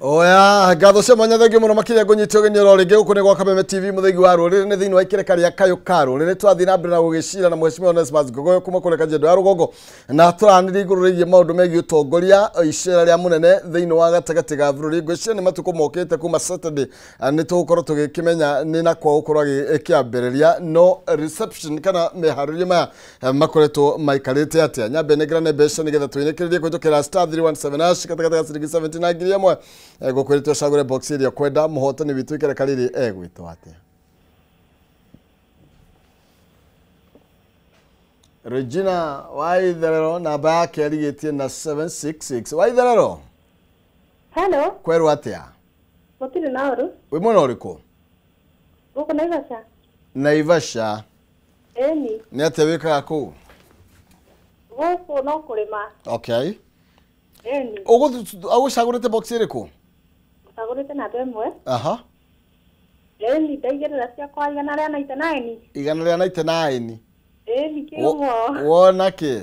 Oya, ngatho cia mwanya thengiũ mũno makĩria ngũnyite ũgeni oro rĩngĩ gũkũ nĩ gwa Kameme TV mũthingi wa rũrĩrĩ nĩ thĩinĩ wa ikereka rĩa kayũ ka rũrĩrĩ. Twathiĩ na mbere na gũgĩcira na Mheshimiwa Onesmus Ngogoyo kuma kũrĩa Kajiado ya Rũgongo, na tũranĩria igũrũ rĩgiĩ maũndũ megiĩ ũtongoria icera rĩa mũnene thĩinĩ wa gatagatĩ ga bũrũri. Ngwĩciria nĩ matukũ mokĩte kuma Saturday nĩ tũgũkorwo tũgĩkĩmenya nĩ na kwa gũkorwo agĩkĩambĩrĩria, no reception kana meharĩria maya makoretwo maikarĩte atĩa. Nyambe nengerane mbeca nĩgetha twĩnĩkĩrĩrie kũhĩtũkĩra star 317 hash gatagatĩ ga ciringi 70 na 1000. Egũkwĩrĩtwo ũcagũre box ĩrĩa ũkwenda. Mũhotani witũ ikereka rĩrĩ egwĩtwo atĩa? Regina Waitherero, namba yake arigĩtie na 766. Waitherero. Hello. Kwerwo atĩa? Gũtirĩ na ũru. Wĩ mwena ũrĩkũ? Gũkũ Naivasha. Naivasha. Ĩni. Nĩ atĩa wĩkaga kũu? Gũkũ no kũrĩma. Okay. Ĩni. Ũgũcagũrĩte box ĩrĩkũ? Ngũcagũrĩte namba 1. Aha. Ĩni, ndaigĩrĩra ciakwa 199. 199. Ĩni, kĩguo. Wona kĩ?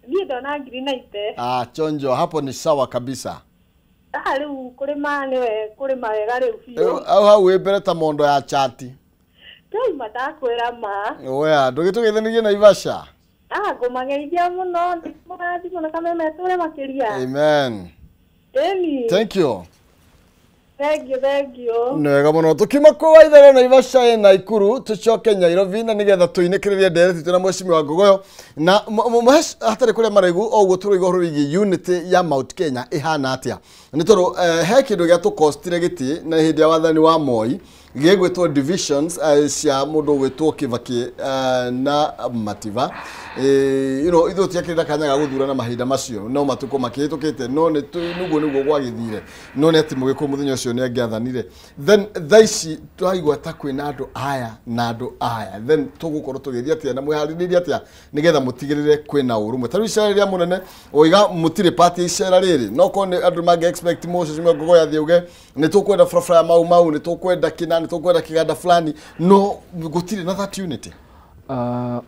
Niĩ ndona ngiri 90. Ah, chonjo, hapo ni sawa kabisa. Ah, rĩu kũrĩma nĩwe kũrĩma wega rĩu biũ. Au hau wĩ mbere ta mondo ya chati. Ndauma ndakwĩra ma. Oya, ndũgĩtũgeithanirie Naivasha. Ah, ngũmageithia mũno, mũrathimwo na Kameme tũre makĩria. Amen. Ĩni. Thank you. Thank you, thank you. Nĩ wega mũno. Tũkiuma kũu Waitherero Naivasha ĩ Naikuru tũcoke Nairobi na nĩgetha tũinĩkĩrĩrie ndereti twĩna Mheshimiwa Ngogoyo na hatarĩ kũrĩa maraigu o ũguo tũroiga ũhoro wĩgiĩ unity ya Mount Kenya ĩhana atĩa. Nĩ tondũ he kĩndũ gĩatũkostire gĩtĩ na hĩndĩ ya wathani wa Moi gĩgwĩtwo divisions cia mũndũ ũgwĩtwo Kibaki na Mativa. You know, ithuĩ tũtiakĩrĩ na kanya ga gũthurana mahinda macio no matukũ makĩhĩtũkĩte, no nĩguo nĩguo gwagĩthire, no nĩ atĩ Mũgĩkũyũ mũthenya ũcio nĩ angĩathanire. Then thaa ici twaigua ta kwĩna andũ aya na andũ aya, then tũgũkorwo tũgĩthiĩ atĩa na mwĩharĩrĩrie atĩa nĩgetha mũtigĩrĩre kwĩna ũrũmwe. Ta rĩu icera rĩrĩa mũnene oiga mũtirĩ party icera rĩrĩ, no korwo nĩ andũ mangĩ expect Mheshimiwa Ngogoyo athiĩ auge nĩ tũkwenda barabara ya Mau Mau, nĩ tũkwenda kĩna, nĩ tũkwenda kĩganda fulani, no gũtirĩ na that unity.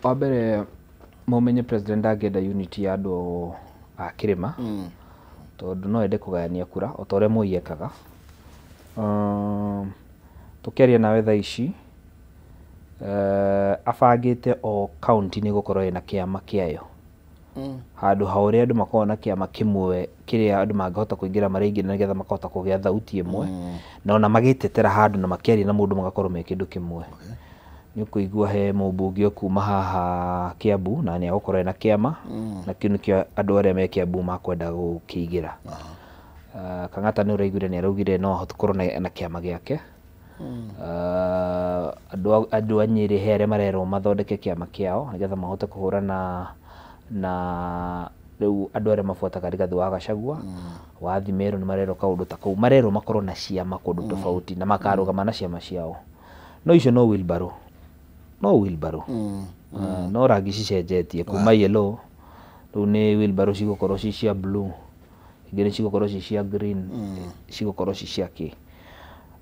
Wa mbere mũmenye president ndangĩenda unity ya andũ a kĩrĩma, tondũ no ende kũgayania kura o ta ũrĩa Moi ekaga. Tũkĩaria nawe thaa ici abangĩte o county nĩ gũkorwo ĩna kĩama kĩayo, handũ ha ũrĩa andũ makoragwo na kĩama kĩmwe kĩrĩa andũ mangĩhota kũingĩra marĩ aingĩ nĩgetha makahota kũgĩa thauti ĩmwe, na ona magĩtetera handũ na makĩaria na mũndũ magakorwo me kĩndũ kĩmwe. Nĩ ũkũigua he mũmbunge kuma haha Kiambu na nĩ agũkorwo ena kĩama, na kĩu nĩkĩo andũ arĩa me Kiambu makwenda gũkĩingĩra. Kang'ata nĩ ũraiguire nĩ araugire no ahote gũkorwo na kĩama gĩake. Andũ a Nyĩrĩ he arĩa marerwo mathondeke kĩama kĩao nĩgetha mahote kũhũrana na rĩu andũ arĩa mabuataga Rigathĩ wa Gachagua. Wathi Meru nĩ marerwo kaũndũ ta kau, marerwo makorwo na ciama kũndũ tofauti na makarũgama na ciama ciao. No icio no wheelbarrow, no wheelbarrow. No rangi cicenjetie kuma yellow rĩu nĩ wheelbarrow cigũkorwo ci cia blue, ingĩ nĩ cigũkorwo ci cia green, cigũkorwo ci cia kĩ.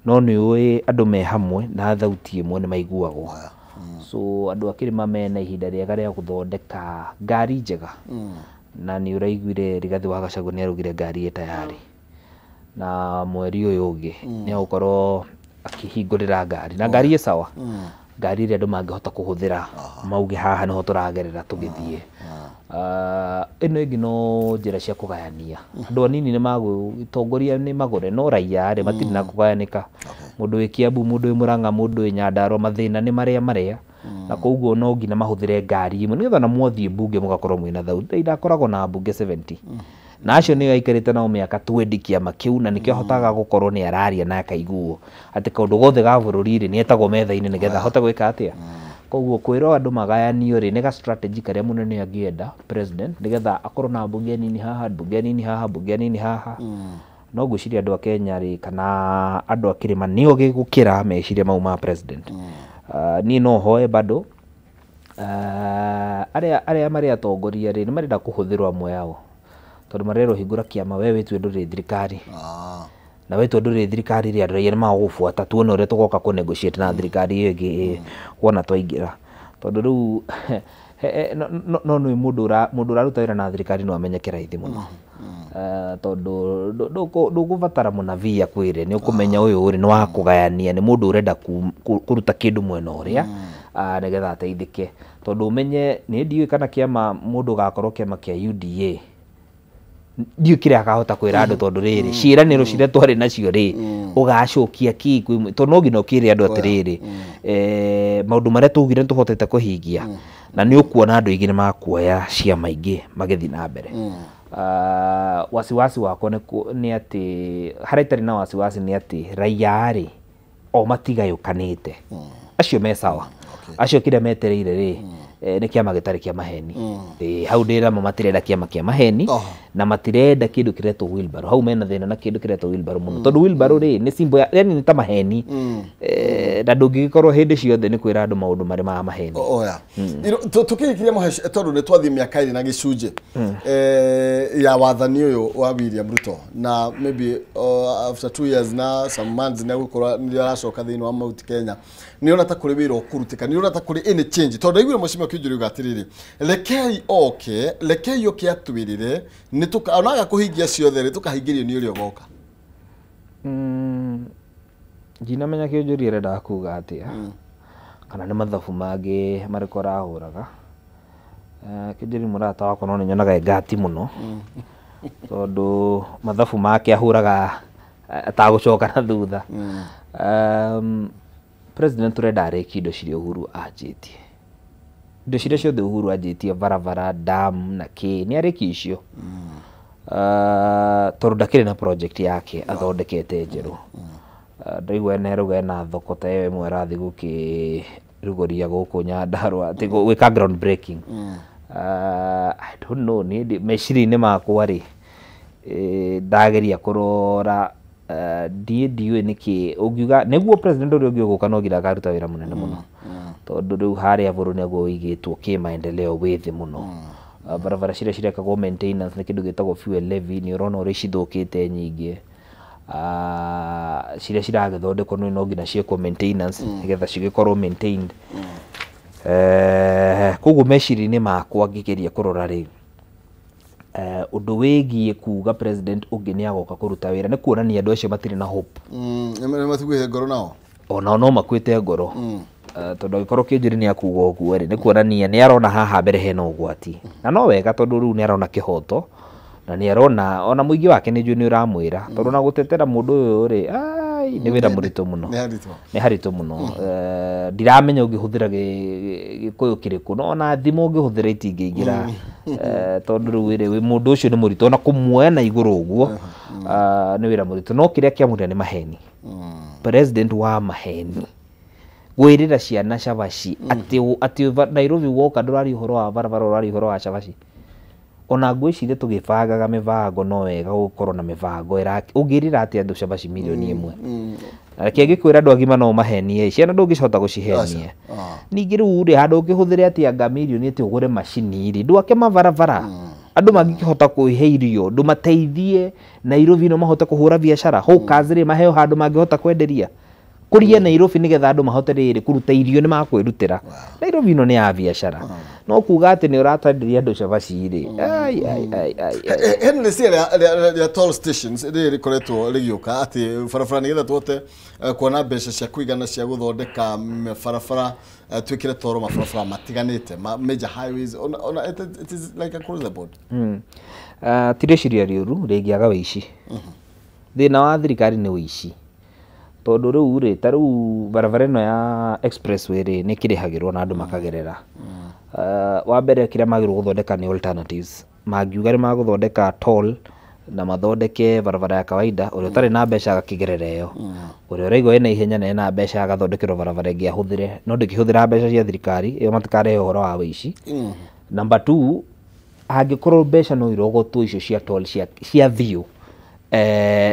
No nĩ ũĩ andũ me hamwe na thauti ĩmwe nĩ maiguagwo. So andũ a kĩrĩma mena ihinda rĩega rĩa gũthondeka ngari njega, na nĩ ũraiguire Rigathĩ wa Gachagua nĩ araugire ngari ĩ tayari, na mweri ũyũ ũngĩ nĩ agũkorwo akĩhingũrĩra ngari, na ngari ĩ sawa, ngari ĩrĩa andũ mangĩhota kũhũthĩra mauge haha nĩho tũragerera tũgĩthiĩ. Ĩno ĩngĩ no njĩra cia kũgayania. Andũ anini nĩ magũtongoria nĩ magũre, no raia rĩ matirĩ na kũgayanĩka. Mũndũ wĩ Kiambu, mũndũ wĩ Murang'a, mũndũ wĩ Nyandarua, mathĩna nĩ marĩa marĩa. Na koguo no nginya mahũthĩre ngari ĩmwe nĩgetha na mwathiĩ mbunge mũgakorwo mwĩna thauti. Raila akoragwo na mbunge 70 na acio nĩo aikarĩte nao mĩaka 20 kĩama kĩu, na nĩkĩo ahotaga gũkorwo nĩ araria na akaiguo atĩ kaũndũ gothe ga bũrũri rĩ nĩetagwo metha-inĩ nĩgetha ahote gwĩka atĩa. Koguo kwĩrwo andũ magayanio rĩ nĩ ga strategy karĩa mũnene angĩenda president nĩgetha akorwo na mbunge nini haha, mbunge nini haha, mbunge nini haha. No ngwĩciria andũ a Kenya rĩ kana andũ a kĩrĩma nĩo gĩgũkĩra meciria mau ma president. Niĩ no hoe bado arĩa marĩ atongoria rĩ nĩ marenda kũhũthĩrwo amwe ao tondũ marerwo hingũra kĩama we wĩtue ndũrĩ thirikari na wetwo ndũrĩ thirikari rĩ andũ aingĩ nĩmagũgũbuata tuone ũrĩa tũgoka kũ negotiate na thirikari ĩyo ĩngĩ wona twaingĩra tondũ rĩu no nĩ mũndũ ũraruta wĩra na thirikari no amenyeke raithi mũno tondũ ndũgũbatara mũnabii akwĩre nĩ ũkũmenya ũyũ rĩ nĩ wa kũgayania nĩ mũndũ ũrenda kũruta kĩndũ mwena ũrĩa nĩgetha ateithĩke tondũ ũmenye nĩ ndiũĩ kana kĩama mũndũ ũgakorwo kĩama kĩa UDA ndiũĩ kĩrĩa akahota kwĩra andũ tondũ rĩrĩ ciĩranĩro ciria twarĩ nacio rĩ ũgacokia kĩ tondũ no nginya ũkĩre andũ atĩrĩrĩ maũndũ marĩa twaugire nĩtũhotete kũhingia na nĩ ũkuona andũ aingĩ nĩmakuoya ciama ingĩ magĩthiĩ na mbere. Wasiwasi wakwa nĩ atĩ harĩa itarĩ na wasiwasi nĩ atĩ raia rĩ o matigayũkanĩte acio me sawa acio kĩrĩa metereire rĩ nĩ kĩama gĩtarĩ kĩa maheni. Hau ndĩrama matirenda kĩama kĩa maheni na matirenda kĩndũ kĩretwo wheelbarrow. Hau mena thĩna na kĩndũ kĩretwo wheelbarrow mũno tondũ wheelbarrow rĩ nĩ symbol yani nĩ ta maheni na ndũngĩgĩkorwo hĩndĩ ciothe nĩ kwĩra andũ maũndũ marĩ ma maheni. Tũkĩrĩkĩria Mũhesh tondũ nĩ twathiĩ mĩaka ĩrĩ na gĩcunjĩ ya wathani ũyũ wa William Ruto na maybe after 2 years na some months nĩ egũkorwo nĩ aracoka thĩinĩ wa Mount Kenya nĩ ũrona ta kũrĩ wĩra ũkũrutĩka nĩ ũrona ta kũrĩ any change tondũ ndaiguire mũcimio Kĩnjũri uga atĩrĩrĩ rekei oke rekei oke atwĩrĩre onaga kũhingia ciothe rĩ tũkahingĩrio nĩ ũrĩa ũgoka. Ndinamenya Kĩnjũri arendaga kuga atĩa kana nĩ mathabu mangĩ marĩkũ arahũraga. Kĩnjũri mũrata wakwa no nĩnyonaga e ngati mũno tondũ mathabu make ahũraga atagũcoka na thutha. President ũrenda arĩkie indo ciria Uhuru anjĩtie indo ciria ciothe Uhuru anjĩtie barabara dam na kĩ nĩ arĩkie icio tondũ ndakĩrĩ na project yake athondekete njerũ. Ndaigua nĩarauga ena thoko ta ĩyo ĩmwe arathiĩ gũkĩrugũria gũkũ Nyandarũa atĩ gwĩka ground breaking. I don't know niĩ meciria-inĩ makwa rĩ ndageria kũrora ndiũĩ nĩkĩ ũngiuga nĩguo president ũrĩa ũngĩ ũgũka no nginya akaruta wĩra mũnene mũno tondũ rĩu harĩa bũrũri nĩguo ũigĩtwo kĩmaendeleo wĩ thĩ mũno. Barabara ciria cirekagwo maintenance nĩ kĩndũ gĩtagwo fuel levy nĩ ũrona ũrĩa cithũkĩte nyingĩ ciria ciragĩthondekwo no nginya ciĩkwo maintenance nĩgetha cigĩkorwo maintained. Koguo meciria-inĩ makwa ngĩgeria kũrora rĩ ũndũ wĩgiĩ kuga president ũngĩ nĩ agoka kũruta wĩra nĩ kuonania andũ acio matirĩ na hope. Nĩ makuĩte ngoro nao onao no makuĩte ngoro tondũ angĩkorwo Kĩnjũri nĩ akuga ũguo rĩ nĩ kuonania nĩ arona haha mbere hena ũgwati na no wega tondũ rĩu nĩ arona kĩhoto na nĩ arona ona mũingĩ wake nĩ njũĩ nĩ ũramwĩra tondũ na gũtetera mũndũ ũyũ rĩ nĩ wĩra mũritũ mũno nĩ haritũ mũno. Ndiramenya ũngĩhũthĩra gĩkũyũ kĩrĩkũ no ona thimũ ũngĩhũthĩra itingĩingĩra tondũ rĩu rĩ mũndũ ũcio nĩ mũritũ ona kũmuoya na igũrũ ũguo nĩ wĩra mũritũ no kĩrĩa kĩamũrĩra nĩ maheni. President wa maheni gwĩrĩra ciana cabaci atĩ Nairobi woka ndũraria ũhoro wa barabara ũraria ũhoro wa cabaci. Ona ngwĩciria tũgĩbangaga mĩbango no wega gũkorwo na mĩbango ũngĩrĩra atĩ andũ cabaci mirioni ĩmwe na reke ngĩkwĩra andũ agima no mahenie ciana ndũngĩcihota gũcihenia. Ningĩ rĩu rĩ handũ ũngĩhũthĩre atĩ anga mirioni atĩ ũgũre macini rĩ ndwake mabarabara andũ mangĩkĩhota kwĩhe irio ndũmateithie Nairobi no mahote kũhũra biacara hawkers rĩ maheo handũ mangĩhota kwenderia kũria Nairobi nĩgetha andũ mahote rĩrĩ kũruta irio nĩ makwĩrutĩra. Nairobi ĩno nĩ ya biacara no kuga atĩ nĩ ũratenderia andũ cabaci rĩ hena rĩciria rĩa toll stations rĩrĩ rĩkoretwo rĩgĩũka atĩ barabara nĩgetha tũhote kuona mbeca cia kũigana cia gũthondeka barabara twĩkĩre toro mabarabara matiganĩte major highways ona it is like across the board. Ti rĩciria rĩũru rĩngĩaga wĩici. Thĩna wa thirikari nĩ wĩici Tondũ rĩu rĩ, ta rĩu barabara ĩno ya expressway rĩ, nĩ ĩkĩrĩhagĩrwo na andũ makagerera. Wa mbere kĩrĩa magĩrĩirwo gũthondeka nĩ alternatives. Mangiuga nĩ magũthondeka toll na mathondeke barabara ya kawaida, ũrĩa ũtarĩ na mbeca agakĩgerera ĩyo, ũrĩa ũraigua ena ihenya na ena mbeca agathondekerwo barabara ĩngĩ ahũthĩre, no ndĩkĩhũthĩra mbeca cia thirikari ĩyo, matikarehe ũhoro wa wĩici. Number 2, angĩkorwo mbeca no irogotwo icio cia toll cia thiũ,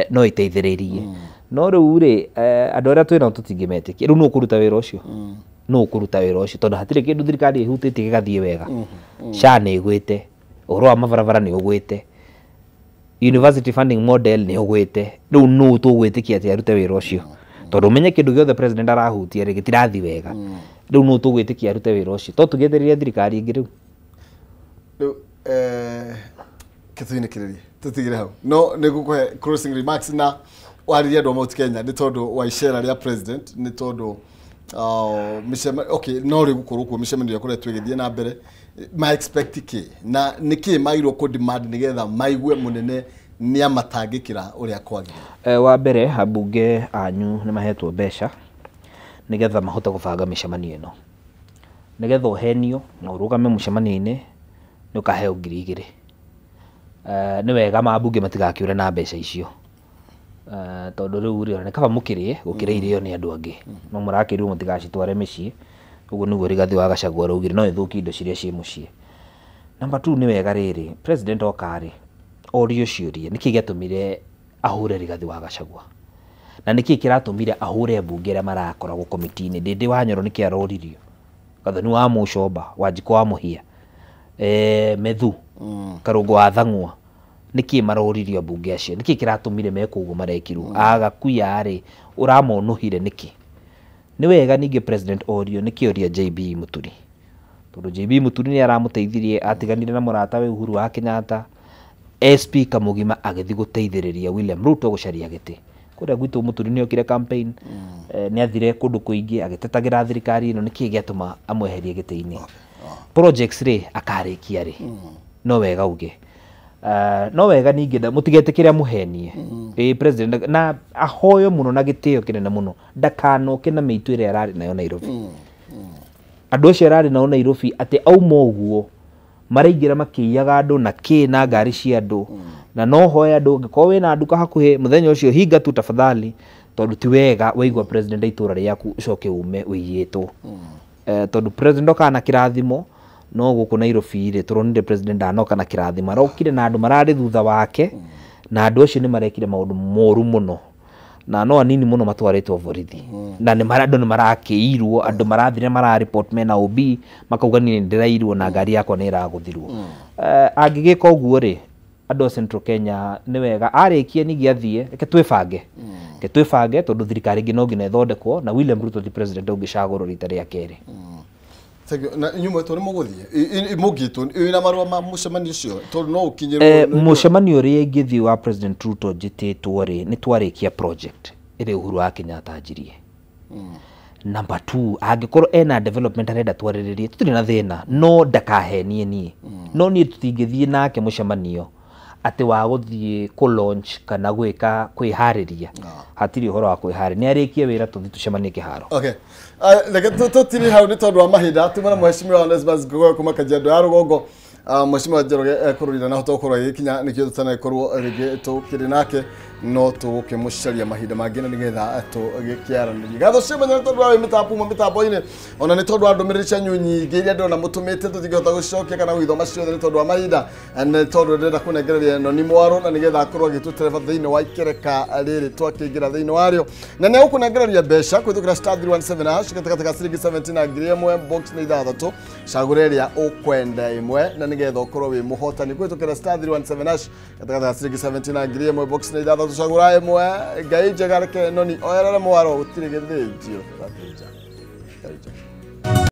no iteithĩrĩrie. No rĩu rĩ, andũ arĩa twĩnao tũtingĩmetĩkia. Rĩu nũ ũkũruta wĩra ũcio? Nũ ũkũruta wĩra ũcio? Tondũ hatirĩ kĩndũ thirikari ĩhutĩtie gĩgathiĩ wega. SHA nĩ ĩgwĩte, ũhoro wa mabarabara nĩ ũgwĩte, university funding model nĩ ũgwĩte. Rĩu nũ tũgwĩtĩkia atĩ arute wĩra ũcio? Tondũ ũmenye kĩndũ gĩothe president arahutia rĩ, gĩtirathiĩ wega. Rĩu nũ tũgwĩtĩkia arute wĩra ũcio? To tũgĩetereire thirikari ĩngĩ rĩu. Rĩu kĩtũinĩkĩrĩrie tũtigire hau, no nĩ ngũkũhe closing remarks na warĩrie andũ a Mount Kenya nĩ tondũ wa icera rĩa president, nĩ tondũ okay, no rĩ gũkorwo kuo mĩcemanio ĩrĩa ĩkoretwo ĩgĩthiĩ na mbere, ma expect kĩ na nĩ kĩ magĩrĩirwo kũ demand nĩgetha maigue mũnene nĩ amatangĩkĩra ũrĩa kwagĩrĩire? Wa mbere, ambunge anyu nĩ mahetwo mbeca nĩgetha mahote gũbanga mĩcemanio ĩno, nĩgetha ũhenio na ũrũgame mũcemanio-inĩ nĩ ũkaheo 2,000. Nĩ wega mambunge matigakĩũre na mbeca icio, tondũ rĩu rĩ, nĩ kaba mũkĩrĩe gũkĩra irĩo nĩ andũ angĩ, no mũrakĩrwo mũtigacitware mĩciĩ. Ũguo nĩguo Rigathĩ wa Gachagua araugire, no ĩthũkie indo ciria ciĩ mũciĩ. Number 2, nĩ wega rĩrĩ, president oka rĩ, orio ciũria nĩkĩ gĩatũmire ahũre Rigathĩ wa Gachagua, na nĩkĩ kĩratũmire ahũre mbunge arĩa marakoragwo komiti-inĩ. Ndĩndĩ wa Nyoro nĩkĩ aroririo, Gathoni wa Mũcomba, Wanjikũ wa Mũhia, Methu, Karũngũ wa Thang'wa, nĩkĩ maroririo mbunge acio, nĩkĩ kĩratũmire mekwo ũguo marekirwo? Agakuya rĩ, ũramonũhire nĩkĩ? Nĩ wega ningĩ president orio nĩkĩ oria JB Mũturi, tondũ JB Mũturi nĩ aramũteithirie, atiganire na mũratawe Uhuru wa Kenyatta, SP Kamũgima agĩthiĩ gũteithĩrĩria William Ruto gũcaria gĩtĩ. Kũrĩa gwitũ Mũturi nĩ okire campaign, nĩ athire kũndũ kũingĩ agĩtetagĩra thirikari ĩno, nĩkĩ gĩatũma amweherie gĩtĩ-inĩ? Projects rĩ, akarĩkia rĩ, no wega uge. No wega ningĩ mũtigetĩkĩre amũhenie. President na ahoyo mũno na gĩtĩo kĩnene mũno, ndakanoke na mĩitũ ĩrĩa ararĩ nayo Nairobi. Andũ acio ararĩ nao Nairobi atĩ auma ũguo maraingĩra makĩiyaga andũ na kĩ na ngari cia andũ, na no hoya andũ ũngĩkorwo wĩna nduka hakuhĩ mũthenya ũcio hinga tu tafadhali, tondũ ti wega waigua president a itũra rĩaku ũcoke ume ũiyĩtwo. Tondũ president okaga na kĩrathimo, no gũkũ Nairobi rĩ, tũronire president ndanoka na kĩrathimo, arokire na andũ mararĩ thutha wake, na andũ acio nĩ marekire maũndũ moru mũno, na no anini mũno matwarĩtwo borithi, na nĩ andũ nĩ marakĩirwo, andũ marathire mararipot mena OB makauga niĩ nĩndĩrairwo na ngari yakwa nĩ ĩragũthirwo. Angĩgĩka ũguo rĩ, andũ a Central Kenya nĩ wega arĩkie ningĩ athiĩ, reke twĩbange, reke twĩbange, tondũ thirikari ĩngĩ no nginya ĩthondekwo, na William Ruto ti president ũngĩcagũrwo rita rĩa kerĩ. Thank you. Na inyuĩ mwetwo nĩ mũgũthiĩ? Mũngĩtwo wĩna marũa ma mũcemanio ũcio, tondũ no ũkinyĩrwo? Mũcemanio ũrĩa ingĩthiĩ wa President Ruto njĩtĩtwo rĩ, nĩ twarĩkia project ĩrĩa Uhuru wa Kenyatta anjirie. Number 2, angĩkorwo ena development arenda twarĩrĩrie, tũtirĩ na thĩna, no ndakahenie niĩ. No niĩ tũtingĩthiĩ nake mũcemanio atĩ wa gũthiĩ kũ launch kana gwĩka kwĩharĩria. Hatirĩ ũhoro wa kwĩharĩria, nĩ arĩkie wĩra tũthiĩ tũcemanie kĩharo. Okay. Reke tũtiri hau nĩ tondũ wa mahinda, tuma na mheshimiwa Onesmus Ngogoyo kuma Kajiado ya Rũgongo. Mheshimiwa Njoroge ekũrũrira na hota gũkorwo agĩkinya, nĩkĩo tũtanakorwo rĩngĩ tũkĩrĩ nake, no tũgũkĩmũcaria mahinda mangĩ na nĩgetha tũgĩkĩaranĩrie. Ngatho cia mwanya nĩ tondũ wa mĩtambo mĩtambo-inĩ, ona nĩ tondũ wa ndũmĩrĩri cianyu nyingĩ iria ndĩrona mũtũmĩte tũtingĩhota gũcicokia kana gũithoma ciothe nĩ tondũ wa mahinda, nĩ tondũ ndĩrenda kũnengereria Noni Mwaro na nĩgetha akorwo agĩtũtereba thĩinĩ wa ikereka rĩrĩ twakĩingĩra thĩinĩ warĩo, na nĩ egũkũnengereria mbeca kũhĩtũkĩra star 317 hash gatagatĩ ka ciringi 17 na 1,000, box nĩ 6, cagũra ĩrĩa ũkwenda ĩmwe na nĩgetha ũkorwo wĩ mũhotani kũhĩtũkĩra star 317 hash gatagatĩ ka ciringi 17 na 1,000, box nĩ 6, cagũra ĩmwe. Ngai njega, reke Noni oyerere mwaro, gũtirĩ gĩthĩnjio. Ngai njega.